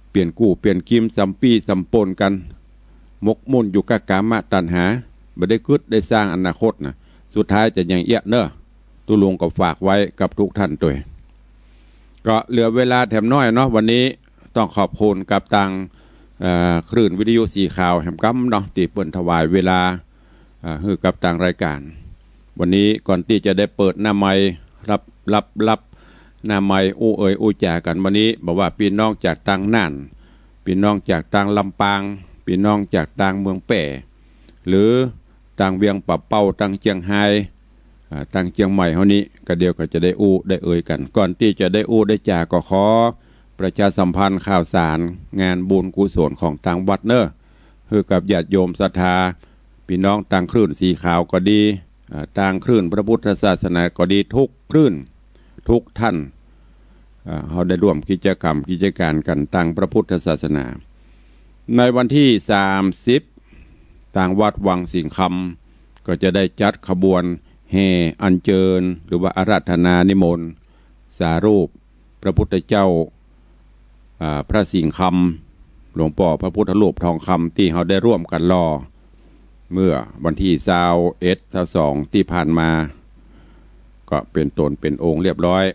เปลี่ยนกู้เปลี่ยนกิมสำปี้สำปนกั๋น หมกมุ่นอยู่กับกามตัณหา บ่ได้กึ๊ดได้สร้างอนาคตนะ สุดท้ายจะหยังเอี้ยะเน่อ ตุ๊ลุงก็ฝากไว้กับทุกท่านตวย ก็เหลือเวลาแถมน้อยเนาะ วันนี้ต้องขอบคุณกับตาง เอ่อ คลื่นวิทยุสีขาวแหมกำเนาะ ตี้เปิ้นถวายเวลา อ่า หื้อกับตางรายก๋าน วันนี้ก่อนตี้จะได้เปิดหน้าไมค์ รับ รับ รับหน้าไมค์อู้เอ่ยอู้จ๋ากั๋น วันนี้บ่ว่าปี้น้องจากตางน่าน ปี้น้องจากตางลำปาง ปี้น้องจากตางเมืองแป้ หรือตางเวียงป่าเป้า ตางเจียงฮาย อ่า ตางเจียงใหม่เฮานี้ ก็เดี๋ยวก็จะได้อู้ได้เอ่ยกั๋น ก่อนตี้จะได้อู้ได้จ๋าก็ขอประชาสัมพันธ์ข่าวสารงานบุญกุศลของตางวัดเน่อ หื้อกับญาติโยมศรัทธา ปี้น้องตางคลื่นสีขาวก็ดี อ่า ตางคลื่นพระพุทธศาสนาก็ดี ทุกคลื่น ทุกท่าน อ่า เฮาได้ร่วมกิจกรรมกิจก๋านกั๋นตางพระพุทธศาสนา ในวันตี้สามสิบ ตางวัดวังสิงห์คำ ก็จะได้จัดขบวนแห่อัญเจิญ หรือว่าอาราธนานิมนต์ สารูปพระพุทธเจ้า อ่า พระสิงห์คำ หลวงป้อพระพุทธรูปทองคำ ตี้เฮาได้ร่วมกั๋นหล่อ เมื่อวันตี้ซาวเอ็ด ซาวสอง ตี้ผ่านมา ก็เป๋นต๋นเป๋นองค์เรียบร้อย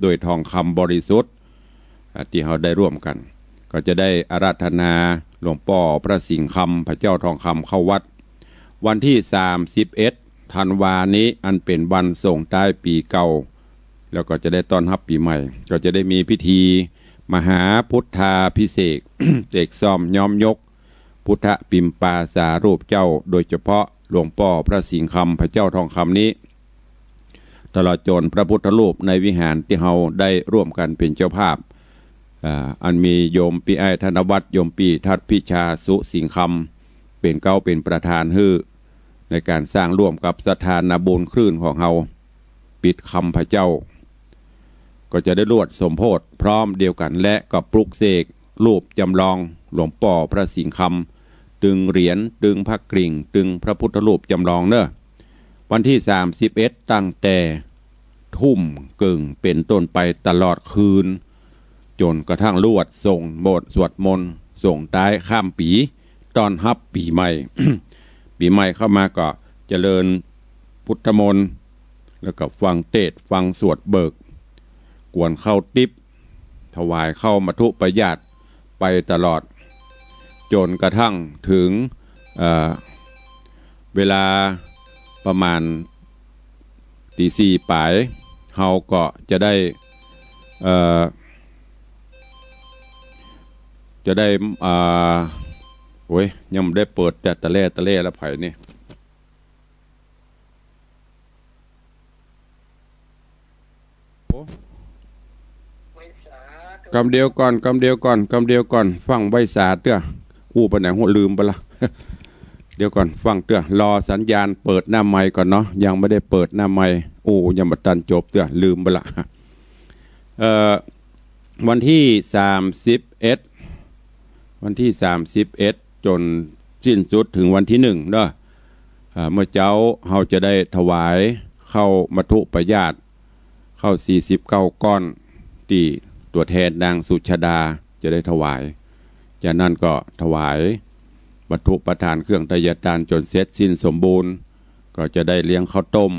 โดยทองคำบริสุทธิ์ อ่า ตี้เฮาได้ร่วมกั๋น ก็จะได้อาราธนาหลวงป้อพระสิงห์คำ พระเจ้าทองคำเข้าวัด วันตี้สามสิบเอ็ด ธันวานี้ อันเป๋นวันส่งต้ายปี๋เก่า แล้วก็จะได้ต้อนฮับปี๋ใหม่ ก็จะได้มีพิธีมหาพุทธาภิเษก เสกซ่อมย้อมยก พุทธปิมปาสารูปเจ้า โดยเฉพาะหลวงป้อพระสิงห์คำ พระเจ้าทองคำนี้ ตลอดจ๋นพระพุทธรูปในวิหารตี้เฮาได้ร่วมกั๋นเป๋นเจ้าภาพ อ่า อันมีโยมปี้อ้ายธนวัฒน์ โยมปี้ทัดพิชา สุสิงห์คำ เป๋นเก๊าเป๋นประธานหื้อ ในก๋านสร้างร่วมกับศรัทธานาบุญคลื่นของเฮา ปิดคำพระเจ้า ก็จะได้ลวดสมโพธิพร้อมเดียวกั๋น และก็ปลุกเสกรูปจำลองหลวงป้อพระสิงห์คำ ตึงเหรียญ ตึงพระกริ่ง ตึงพระพุทธรูปจำลองเน่อ วันตี้สามสิบเอ็ด ตั้งแต่ทุ่มเกิ่งเป๋นต้นไปตลอดคืน จ๋นกระทั่งลวดส่งโมด สวดมนต์ส่งต๊ายข้ามปี๋ ต้อนฮับปี๋ใหม่ ปี๋ใหม่เข้ามาก็เจริญพุทธมนต์ แล้วก็ฟังเตสน์ ฟังสวดเบิก กวนข้าวติ๊บ ถวายข้าวมัทธุปายาตไปตลอด จ๋นกระทั่งเถิง เอ่อ เวลาประมาณ ตีสี่ป๋าย เฮาก็จะได้ เอ่อ จะได้ อ่า โอ๊ย ยังบ่ได้เปิด แต่ตะแล่ตะแล่ละไผนี่ กำเดียวก่อน กำเดียวก่อน กำเดียวก่อน ฟังไหว้สาเตื้อ อู้ไปไหนหัวลืมไปละ เดี๋ยวก่อน ฟังเตื้อ รอสัญญาณเปิดหน้าไมค์ก่อนเนาะ ยังไม่ได้เปิดหน้าไมค์ อู้ ยังบ่ตันจบเตื้อ ลืมไปละ เอ่อ วันตี้สามสิบเอ็ด วันตี้สามสิบเอ็ด จ๋นสิ้นสุดเถิงวันตี้หนึ่งเนาะ อ่า เมื่อเจ๊าเฮาจะได้ถวายข้าวมัทธุปายาต ข้าวสี่สิบเก้าก้อน ตี้ตั๋วแทนนางสุชาดาจะได้ถวาย จากนั้นก็ถวายวัตถุประทานเครื่องไทยทานจ๋นเสร็จสิ้นสมบูรณ์ ก็จะได้เลี้ยงข้าวต้ม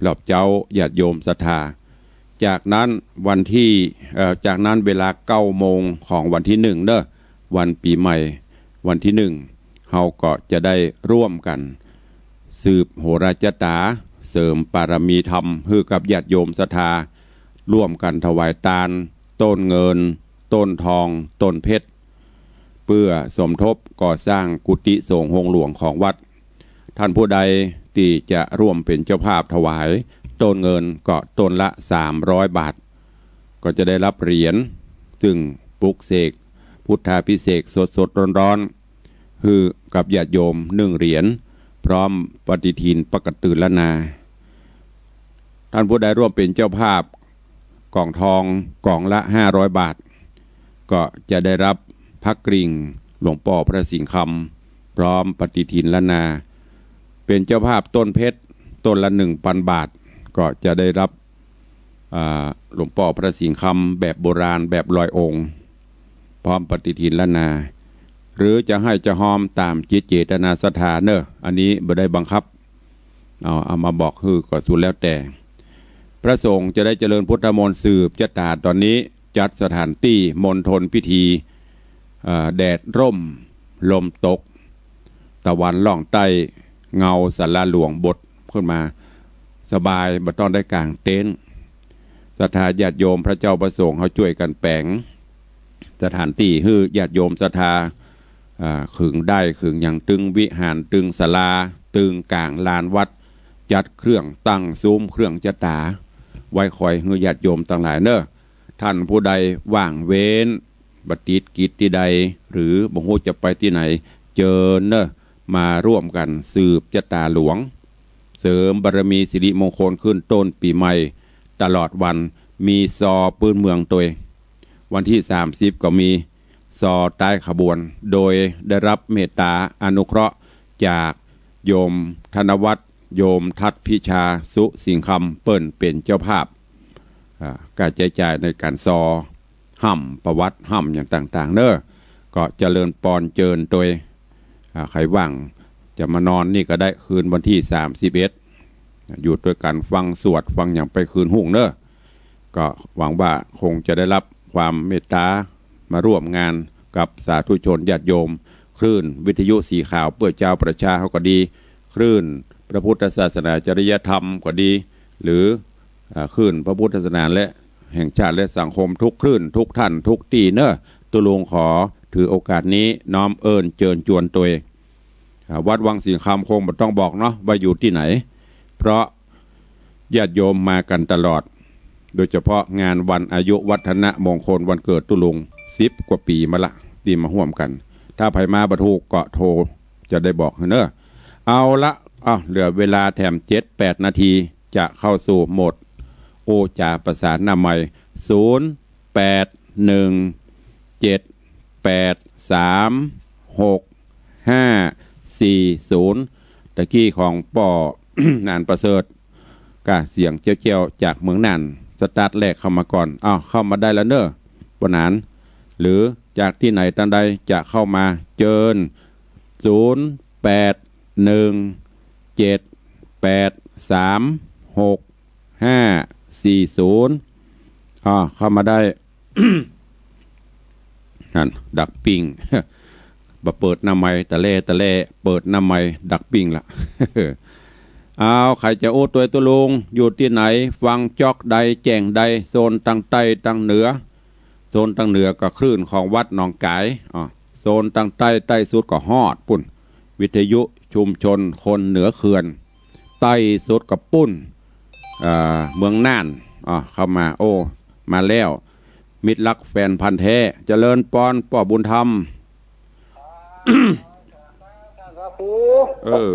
รอบเจ๊าญาติโยมศรัทธา จากนั้นวันตี้ เอ่อ จากนั้นเวลาเก้าโมงของวันตี้หนึ่งเนาะ วันปี๋ใหม่ วันตี้หนึ่ง เฮาก็จะได้ร่วมกั๋นสืบโหราจาต๋า เสริมปารมีธรรมหื้อกับญาติโยมศรัทธา ร่วมกั๋นถวายตาน ต้นเงิน ต้นทอง ต้นเพชร เปื้อสมทบก่อสร้างกุฏิสงฆ์โฮงหลวงของวัด ท่านผู้ใดตี้จะร่วมเป๋นเจ้าภาพถวายต้นเงินก็ต้นละสามร้อยบาท ก็จะได้ฮับเหรียญ ซึ่งปลุกเสกพุทธาภิเษกสดๆ ร้อนๆ หื้อกับญาติโยมหนึ่งเหรียญ พร้อมปฏิทินปกติละนา ท่านผู้ใดร่วมเป๋นเจ้าภาพกล่องทองกล่องละห้าร้อยบาท ก็จะได้ฮับพระกริ่งหลวงป้อพระสิงห์คำ พร้อมปฏิทินละนา เป๋นเจ้าภาพต้นเพชรต้นละหนึ่งปันบาท ก็จะได้ฮับ อ่า หลวงป้อพระสิงห์คำแบบโบราณแบบลอยองค์ พร้อมปฏิทินละนา หรือจะหื้อจะฮอมต๋ามจิตเจตนาศรัทธาเน่อ อันนี้บ่ได้บังคับ เอา เอามาบอกหื้อก็สุดแล้วแต่ พระสงฆ์จะได้เจริญพุทธมนต์สืบจะต๋าต๋อนนี้ จัดสถานตี้มณฑลพิธี เอ่อ แดดร่มลมตก ตะวันล่องใต้ เงาศาลาหลวงบดขึ้นมา สบาย บ่ต้องได้ก๋างเต็นท์ ศรัทธาญาติโยมพระเจ้าพระสงฆ์เฮาจ้วยกั๋นแป๋งสถานตี้หื้อญาติโยมศรัทธา อ่า ขึงด้ายขึงหยัง ตึงวิหาร ตึงศาลา ตึงก๋างลานวัด จัดเครื่องตั้งซุ้มเครื่องจะต๋า ไว้คอยหื้อญาติโยมตังหลายเน่อ ท่านผู้ใดว่างเว้น บ่ติดกิจตี้ใด หรือบ่ฮู้จะไปตี้ไหน เจิญเน่อ มาร่วมกั๋นสืบจะต๋าหลวง เสริมบารมีสิริมงคลขึ้นต้นปี๋ใหม่ตลอดวัน มีซอปื้นเมืองตวย วันตี้สามสิบก็มีซอต๊ายขบวน โดยได้ฮับเมตต๋าอนุเคราะห์จากโยมธนวัฒน์ โยมทัดพิชา สุสิงห์คำ เปิ้นเป๋นเจ้าภาพ อ่า ค่าใจ๊จ่ายในก๋านซอ ฮ่ำประวัติ ฮ่ำหยังต่างๆ เน่อ ก็เจริญปอนเจิญตวย อ่า ใผว่างจะมานอนนี่ก็ได้ คืนวันตี้สามสิบเอ็ด อยู่ตวยกั๋นฟังสวดฟังหยังไปคืนฮุ่งเน่อ ก็หวังว่าคงจะได้ฮับความเมตต๋า มาร่วมงานกับสาธุชนญาติโยม คลื่นวิทยุสีขาวเปื้อจาวประชาเฮาก็ดี คลื่นพระพุทธศาสนาจริยธรรมก็ดี หรือ อ่า คลื่นพระพุทธศาสนาและแห่งชาติและสังคมทุกคลื่น ทุกท่าน ทุกตี้เน่อ ตุ๊ลุงขอถือโอกาสนี้น้อมเอิ้นเจิญจวนตวย อ่า วัดวังสิงห์คำคงบ่ต้องบอกเนาะว่าอยู่ตี้ไหน เพราะญาติโยมมากั๋นตลอด โดยเฉพาะงานวันอายุวัฒนมงคลวันเกิดตุ๊ลุงสิบกว่าปี๋มาละ ตี้มาฮ่วมกั๋น ถ้าใผมาบ่ถูกก็โทร จะได้บอกหื้อเน่อ เอาละ อ้าว เหลือเวลาแถมเจ็ดแปดนาที จะเข้าสู่โหมดอู้จ๋าประสานหน้าไมค์ ศูนย์แปดหนึ่งเจ็ดแปดสามหกห้าสี่ศูนย์ ตะกี้ของป้อ หนานประเสริฐ ก้าเสียงเจียวๆ จากเมืองน่าน สตาร์ทแรกเข้ามาก่อน อ้าว เข้ามาได้แล้วเน่อ ป้อหนาน หรือจากตี้ไหนตางใดจะเข้ามา เจิญ ศูนย์แปดหนึ่งเจ็ดแปดสามหกห้าสี่ศูนย์ อ้อ เข้ามาได้ หั้น ดักปิ้ง บ่เปิดหน้าไมค์ ตะแล่ ตะแล่ เปิดหน้าไมค์ ดักปิ้งละ อ้าว ใผจะอู้ตวยตุ๊ลุง อยู่ตี้ไหน ฟังจ๊อกใด แจ้งใด โซนตางใต้ ตางเหนือ โซนตางเหนือก็คลื่นของวัดหนองก๋าย อ้อ โซนตางใต้ ใต้สุดก็ฮอดปู๊น วิทยุชุมชนคนเหนือเขื่อน ใต้สุดก็ปู๊น อ่า เมืองน่าน อ้อ เข้ามา โอ้ มาแล้ว มิตรรักแฟนพันธุ์แท้ เจริญปอน ป้อบุญธรรม ครับครู เออ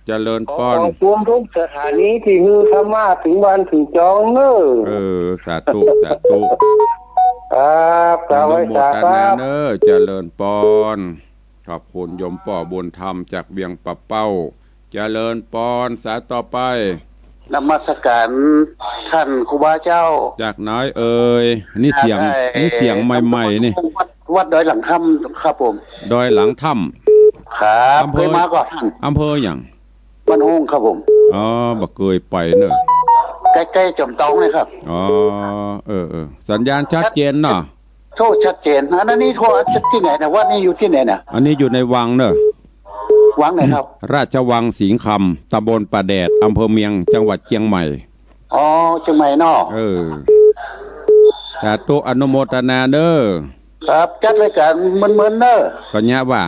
เจริญปอน ขอขอบคุณทุกสถานีตี้หื้อธรรมะเถิงบ้านเถิงจองเน่อ เออ สาธุ สาธุ ครับ กราบไหว้สาครับ อนุโมทนาเน่อ เจริญปอน ขอบคุณโยมป้อบุญธรรมจากเวียงป่าเป้า เจริญปอน สายต่อไป นมัสการท่านครูบาเจ้า จากไหนเอ่ย นี่เสียง จากไอ้ นี่เสียงใหม่ๆ นี่ วัด วัดดอยหลังถ้ำครับผม ดอยหลังถ้ำ ครับ อำเภอ เคยมาก่อนท่าน อำเภอหยัง บ้านโฮ่งครับผม อ๋อ บ่เกยไปเน่อ ใก้ๆ จอมตองเลยครับ อ๋อ เออๆ สัญญาณชัดเจนเนาะ โอ้ ชัดเจน อันนี้โทรจากตี้ไหนนะ วัดนี้อยู่ตี้ไหนนะ อันนี้อยู่ในวังเน่อ วังไหนครับ ราชวังสิงห์คำ ตำบลป่าแดด อำเภอเมือง จังหวัดเชียงใหม่ อ๋อ เชียงใหม่เนาะ เออ สาธุ อนุโมทนาเน่อ ครับ จัดรายการเมินๆ เน่อ ก็เยียะว่า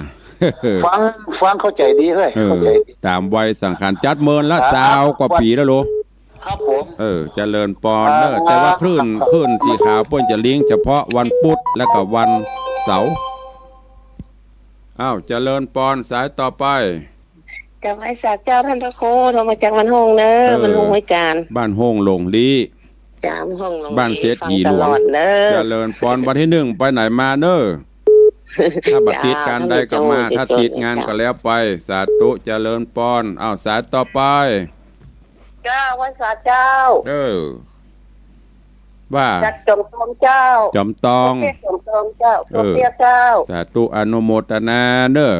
ฟัง ฟังเข้าใจ๋ดีเฮ้ย เออ เข้าใจ๋ดี ต๋ามวัยสังขาร จัดเมินละ ครับ ซาวกว่าปี๋แล้วโล ครับผม เออ เจริญปอนเน่อ ครับ แต่ว่าคลื่น ครับ คลื่นสีขาวเปิ้นจะลิงก์เฉพาะวันพุธและก็วันเสาร์ อ้าว เจริญปอน สายต่อไป กราบไหว้สาเจ้าท่านพระครู โทรมาจากบ้านโฮ่งเน่อ เออ บ้านโฮ่งห้วยจาน บ้านโฮ่งหลงลี้ เจ้า บ้านโฮ่งหลงลี้ บ้านเศรษฐีหลวง ฟังตลอดเน่อ เจริญปอน วันตี้นึ่งไปไหนมาเน่อ ถ้าบ่ติดงานใดก็มา เจ้า ถ้าติดงานก็แล้วไป สาธุ เจริญปอน อ้าว สายต่อไป เจ้า ไหว้สาเจ้า เออ ว่า จากจอมตองเจ้า จอมตอง ประเทศจอมตองเจ้า เออ ประเทศเจ้า สาธุ อนุโมทนาเน่อ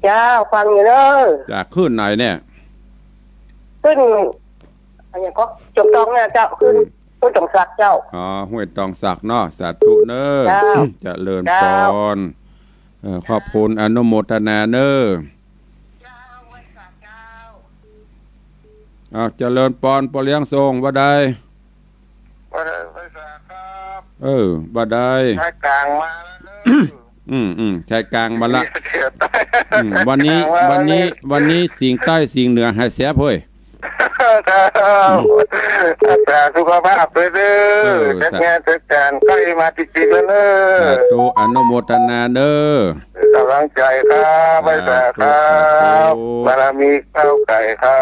เจ้า ฟังอยู่เน่อ จากคลื่นไหนเนี่ย คลื่น อันนี้ก็จอมตองเนี่ยเจ้า คลื่น อืม ห้วยตองสักเจ้า อ๋อ ห้วยตองสักเนาะ สาธุเน่อ เจ้า เจริญปอน เจ้า เออ ขอบคุณ อนุโมทนาเน่อ อ้าว เจริญปอน ป้อเลี้ยงส่ง ว่าใด ว่าใด ไหว้สาครับ เออ ว่าใด สายกลางมาแล้วเน่อ อืม อืม สายกลางมาละ เดี๋ยว อืม วันนี้ กลางมา วันนี้ แล้วเน่อ วันนี้สิงห์ใต้สิงห์เหนือหายแสบเฮ้ย ครับ รักษาสุขภาพด้วยเน่อ เออ จัดงานจัดการใก้มาติดๆ แล้วเน่อ สาธุ อนุโมทนาเน่อ ก๋ำลังใจ๋ครับ ไหว้สาครับ สาธุ สาธุ บารมีก้าวไกลครั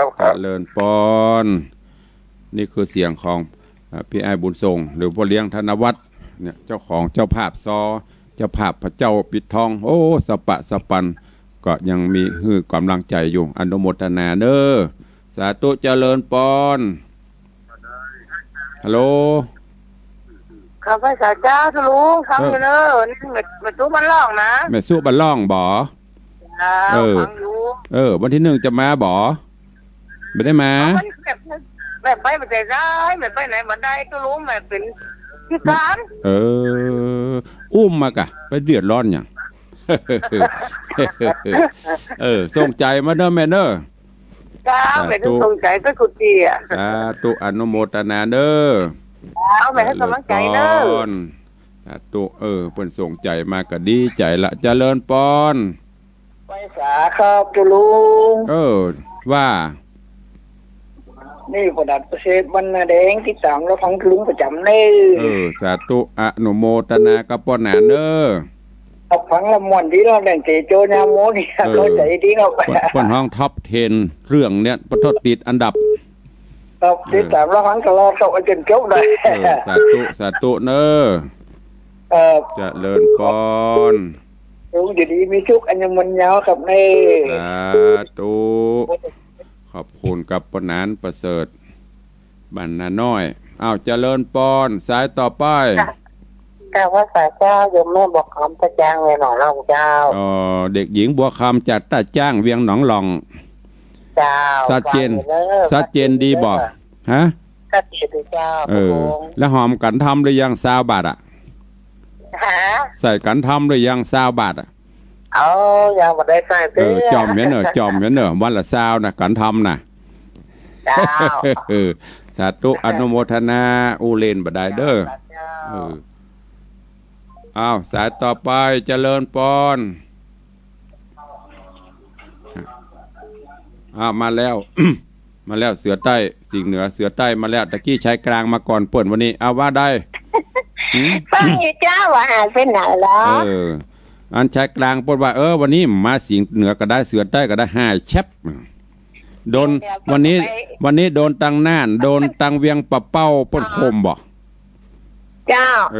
บ เจริญปอน นี่คือเสียงของ อ่า พี่อ้ายบุญส่ง หรือป้อเลี้ยงธนวัฒน์เนี่ย เจ้าของเจ้าภาพซอ เจ้าภาพพระเจ้าปิดทอง โอ้ สะปะสะปัน ก็ยังมีหื้อก๋ำลังใจ๋อยู่ อนุโมทนาเน่อ สาธุ เจริญปอน ฮัลโหล ครับ ไหว้สาเจ้าตุ๊ลุง ฟังอยู่เน่อ เออ นี่แม่ แม่ตุ๊บ้านล่องนะ แม่ตุ๊บ้านล่องบ่ เจ้า เออ ฟังอยู่ เออ วันตี้นึ่งจะมาบ่ บ่ได้มา เอา แม่ แม่ไปบ่ได้ แม่ไปไหนบ่ได้ ตุ๊ลุง แม่เป๋นพิการ เออ อุ้มมากะ ไปเดือดร้อนหยัง เออ ส่งใจ๋มาเน่อแม่เน่อ เจ้า สาธุ แม่ต้องส่งใจ๋ไปกู้ตี้อะ สาธุ อนุโมทนาเน้อ เจ้า แม่ให้ก๋ำลังใจ๋เน้อ เจริญปอน สาธุ เออ เปิ้นส่งใจ๋มาก็ดีใจ๋ละ เจริญปอน ไหว้สาครับตุ๊ลุง เออ ว่า นี่ป้อหนานประเสริฐ บ้านนาแดง ติดต๋ามรับฟังตุ๊ลุงประจ๋ำเน้อ เออ สาธุ อนุโมทนากับป้อหนานเน้อ ครับ ฟังละม่วนดีเนาะ แดงเตโจญาโมนี่ เออ เข้าใจ๋ดีเนาะ เปิ้น เปิ้นฮ้อง Top Ten เรื่องเนี้ย เปิ้นติดอันดับ ครับ เออ ติดต๋ามรับฟังตลอดครับ จนจบเลย เออ สาธุ สาธุเน้อ เออ เจริญปอน ลุงอยู่ดีมีสุข อายุมั่นยาวครับเน้อ สาธุ ขอบคุณครับป้อหนานประเสริฐ บ้านนาน้อย อ้าว เจริญปอน สายต่อไป ค่ะ กราบไหว้สาเจ้า โยมแม่บัวคำ ตาจ้าง เวียงหนองหล่องเจ้า อ๋อ เด็กหญิงบัวคำจากตาจ้าง เวียงหนองหล่อง เจ้า ชัดเจน ฟังอยู่เน้อ ชัดเจนดีบ่ ฮะ ชัดเจนดีเจ้า เออ พระองค์ แล้วหอมขันธรรมหรือยัง ซาวบาทอะ ฮะ ใส่ขันธรรมหรือยัง ซาวบาทอะ เอา ยังบ่ได้ใส่เตื้อ เออ จ่อมเหียเน่อ จ่อมเหียเน่อ วันละซาวนะ ขันธรรมนะ เจ้า เออ สาธุ อนุโมทนา อู้เล่นบ่ได้เน้อ เจ้า เออ อ้าว สายต่อไป เจริญปอน อ้าว มาแล้ว มาแล้ว เสือใต้ สิงห์เหนือ เสือใต้มาแล้ว ตะกี้ชายกลางมาก่อนเปิ้นวันนี้ เอาว่าได้ หืม ฟังอยู่เจ้า ว่าหายไปไหนแล้ว เออ อันชายกลางเปิ้นว่า เออ วันนี้มาสิงห์เหนือก็ได้ เสือใต้ก็ได้ หายแชบ โดน เดี๋ยว วันนี้ ไป วันนี้โดนตังน่าน โดนตังเวียงป่าเป้า เปิ้นข่มบ่ เจ้า เอ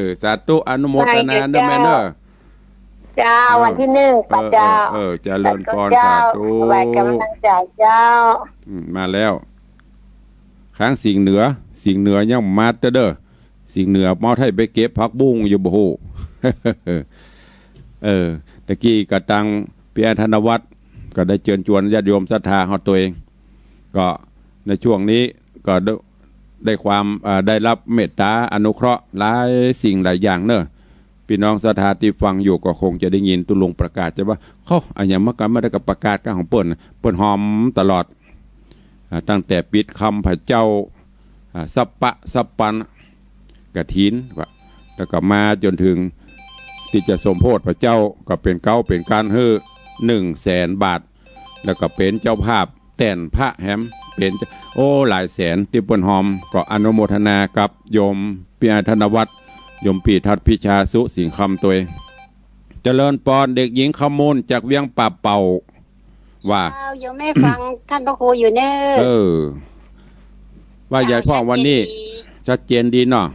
อ สาธุ อนุโมทนาเน้อแม่เน้อ เจ้า เออ วันที่หนึ่ง เออ เจ้า เออ เออ เจริญปอน สาธุเจ้า สาธุ ไหว้กำลังใจ๋เจ้า อืม มาแล้ว ข้างสิงห์เหนือ สิงห์เหนือยังมาเตื้อเด้อ สิงห์เหนือเมาไทยไปเก็บผักบุ้งอยู่บ่ฮู้ เออ ตะกี้ก็ตังปี้อ้ายธนวัฒน์ ก็ได้เจิญจวนญาติโยมศรัทธาเฮาตัวเอง ก็ในช่วงนี้ก็ได้ ได้ความ เอ่อ ได้รับเมตตาอนุเคราะห์หลายสิ่งหลายอย่างเน้อ ปี้น้องศรัทธาตี้ฟังอยู่ก็คงจะได้ยินตุ๊ลุงประกาศ จะว่า เขา อะหยังมากั๋น มาได้ก็ประกาศกั๋นของเปิ้น เปิ้นหอมตลอด อ่า ตั้งแต่ปิดคำพระเจ้า อ่า สัปปะสัปปัน กฐิน แล้วก็มาจ๋นถึงตี้จะสมโภชพระเจ้า ก็เป๋นเก๊าเป๋นกั๋นหื้อหนึ่งแสนบาท แล้วก็เป๋นเจ้าภาพแต้นพระแหม เป๋น โอ้ หลายแสนตี้เปิ้นหอม ก็อนุโมทนากับโยมปี้อ้ายธนวัฒน์ โยมปี้ทัดพิชาสุสิงห์คำตัวเอง เจริญปอน เด็กหญิงคำมูลจากเวียงป่าเป้า ว่า เจ้า โยมแม่ฟังท่านพระครูอยู่เน้อ เออ ว่าใหญ่พ่องวันนี้ เจ้า ชัดเจนดี ชัดเจนดีเนาะ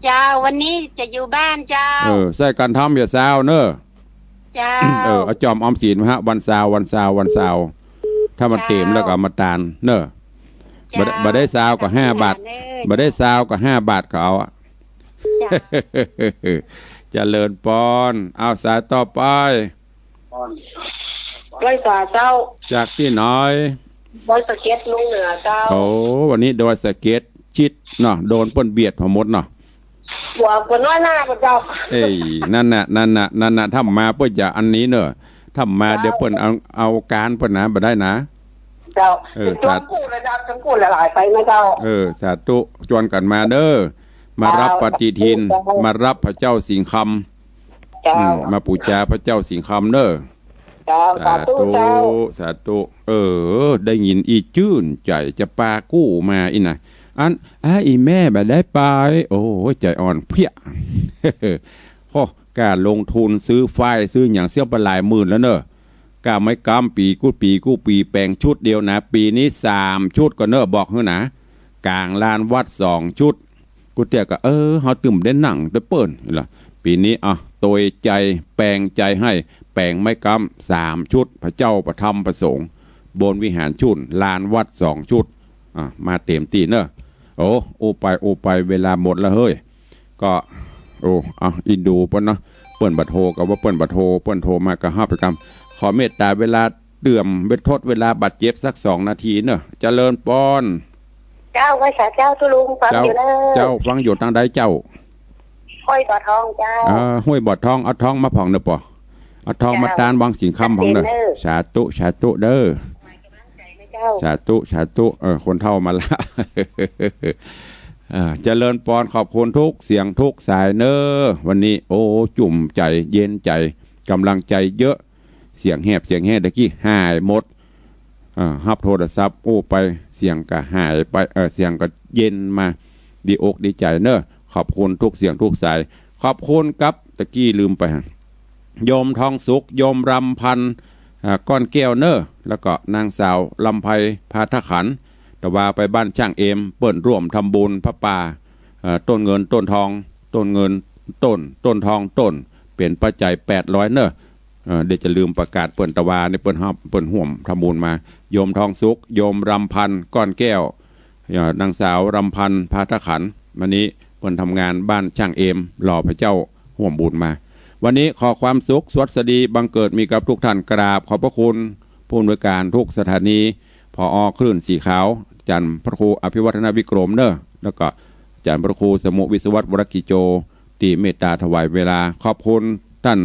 เจ้า วันนี้จะอยู่บ้านเจ้า เออ ใส่ขันธรรมอย่าซาวเน้อ เจ้า เออ เอาจ่อมออมศีลมาฮะ วันซาว วันซาว วันซาว ถ้ามันเต็มแล้วก็เอามาตานเน้อ เจ้า บ่ได้ บ่ได้ซาวก็ห้าบาท เจ้า บ่ได้ซาวก็ห้าบาทเขาเอาอะ เจ้า เจริญปอน เอาสายต่อไป ไหว้สาเจ้า จากตี้ไหน ดอยสะเก็ดลุงเหนือเจ้า โอ้ วันนี้ดอยสะเก็ดชิดเนาะ โดนเปิ้นเบียดพอหมดเนาะ หัวคนน้อยหน้าพระเจ้า เอ้ย นั่นน่ะ นั่นน่ะ นั่นน่ะ ถ้ามาเปิ้นจะอันนี้เน้อ ถ้ามา เจ้า เดี๋ยวเปิ้นเอา เอาก๋านเปิ้นนะ บ่ได้นะ เจ้า เออ จะจวนกู้ระดับ จวนกู้หลายๆ ไปนะเจ้า เออ สาธุ จวนกั๋นมาเน้อ มารับ เจ้า ปฏิทิน สาธุเจ้า มารับพระเจ้าสิงห์คำ เจ้า อืม มาปู๋จาพระเจ้าสิงห์คำเน้อ เจ้า สาธุ สาธุเจ้า สาธุ เออ ได้ยินอี้จื้นใจ๋ จะปากู้มาอี้นะ อัน อ้า อี่แม่บ่ได้ไป โอ้ย ใจ๋อ่อนเพี้ย โอ้ ก้าลงทุนซื้อฝ้ายซื้อหยังเสี้ยไปหลายหมื่นแล้วเน้อ ก้าไม้ก๊ำปี๋กู้ปี๋กู้ปี๋แป๋งชุดเดียวนะ ปี๋นี้สามชุดก่อเน้อ บอกหื้อนะ ก๋างลานวัดสองชุด กู้เตื้อก็ เออ เฮาตึงได้นั่งตวยเปิ้นละ ปี๋นี้ อ่ะ ตวยใจ๋ แป๋งใจ๋หื้อ แป๋งไม้ก๊ำสามชุด พระเจ้า พระธรรม พระสงฆ์ บนวิหารชุน ลานวัดสองชุด อ่ะ มาเต๋มตี้เน้อ โอ้ อู้ไป อู้ไป เวลาหมดแล้วเฮ้ย ก็ โอ้ เอา อินดูเปิ้นเนาะ เปิ้นบ่โทรก็ว่าเปิ้นบ่โทร เปิ้นโทรมาก็ฮับไปกำ ขอเมตตาเวลาเติมเวทดเวลาบาดเจ็บสักสองนาทีเน้อ เจริญปอน เจ้า ไหว้สาเจ้าตุ๊ลุง ฟังอยู่เน้อ เจ้า ฟังอยู่ตางใดเจ้า ห้วยบ่อทองเจ้า อ่า ห้วยบ่อทอง เอาทองมาผ่องเน้อปอ เอาทองมาตานวังสิงห์คำผ่องเน้อ เจ้า สาธุ สาธุเน้อ เจ้า สาธุ สาธุ เออ คนเฒ่ามาละ เออ เจริญปอน ขอบคุณทุกเสียงทุกสายเน้อ วันนี้ โอ้ จุ่มใจ๋ เย็นใจ๋ ก๋ำลังใจ๋เยอะ เสียงแหบเสียงแห้งตะกี้หายหมด เอ่อ ฮับโทรศัพท์ โอ้ ไป เสียงก็หายไป เอ่อ เสียงก็เย็นมา ดีอกดีใจ๋เน้อ ขอบคุณทุกเสียงทุกสาย ขอบคุณกับ ตะกี้ลืมไปฮะ โยมทองสุข โยมรำพันธ์ อ่า ก้อนแก้วเน้อ แล้วก็นางสาวรำไพ พาทะขัน ตะวาไปบ้านช่างเอม เปิ้นร่วมทำบุญผ้าป่า เอ่อ ต้นเงินต้นทอง ต้นเงินต้น ต้นทองต้น เป๋นปัจจัยแปดร้อยเน้อ เอ่อ เดี๋ยวจะลืมประกาศ เปิ้นตะวานี่ เปิ้นฮับ เปิ้นฮ่วมทำบุญมา โยมทองสุข โยมรำพันธ์ ก้อนแก้ว เอ่อ นางสาวรำพันธ์ พาทะขัน วันนี้เปิ้นทำงานบ้านช่างเอม รอพระเจ้าฮ่วมบุญมา วันนี้ขอความสุขสวัสดีบังเกิดมีกับทุกท่าน กราบขอบพระคุณผู้อำนวยการทุกสถานี ผอ.คลื่นสีขาว อาจารย์พระครูอภิวัฒนวิกรมเน้อ แล้วก็อาจารย์พระครูสมุวิศวัตรวรกิจโจ ตี้เมตตาถวายเวลา ขอบคุณต้าน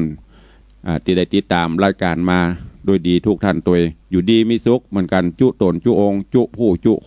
อ่า ตี้ได้ติดต๋ามรายก๋านมาโดยดีทุกท่านตวย อยู่ดีมีสุขเหมือนกั๋น จุ๊ต๋นจุ๊องค์ จุ๊ผู้จุ๊ค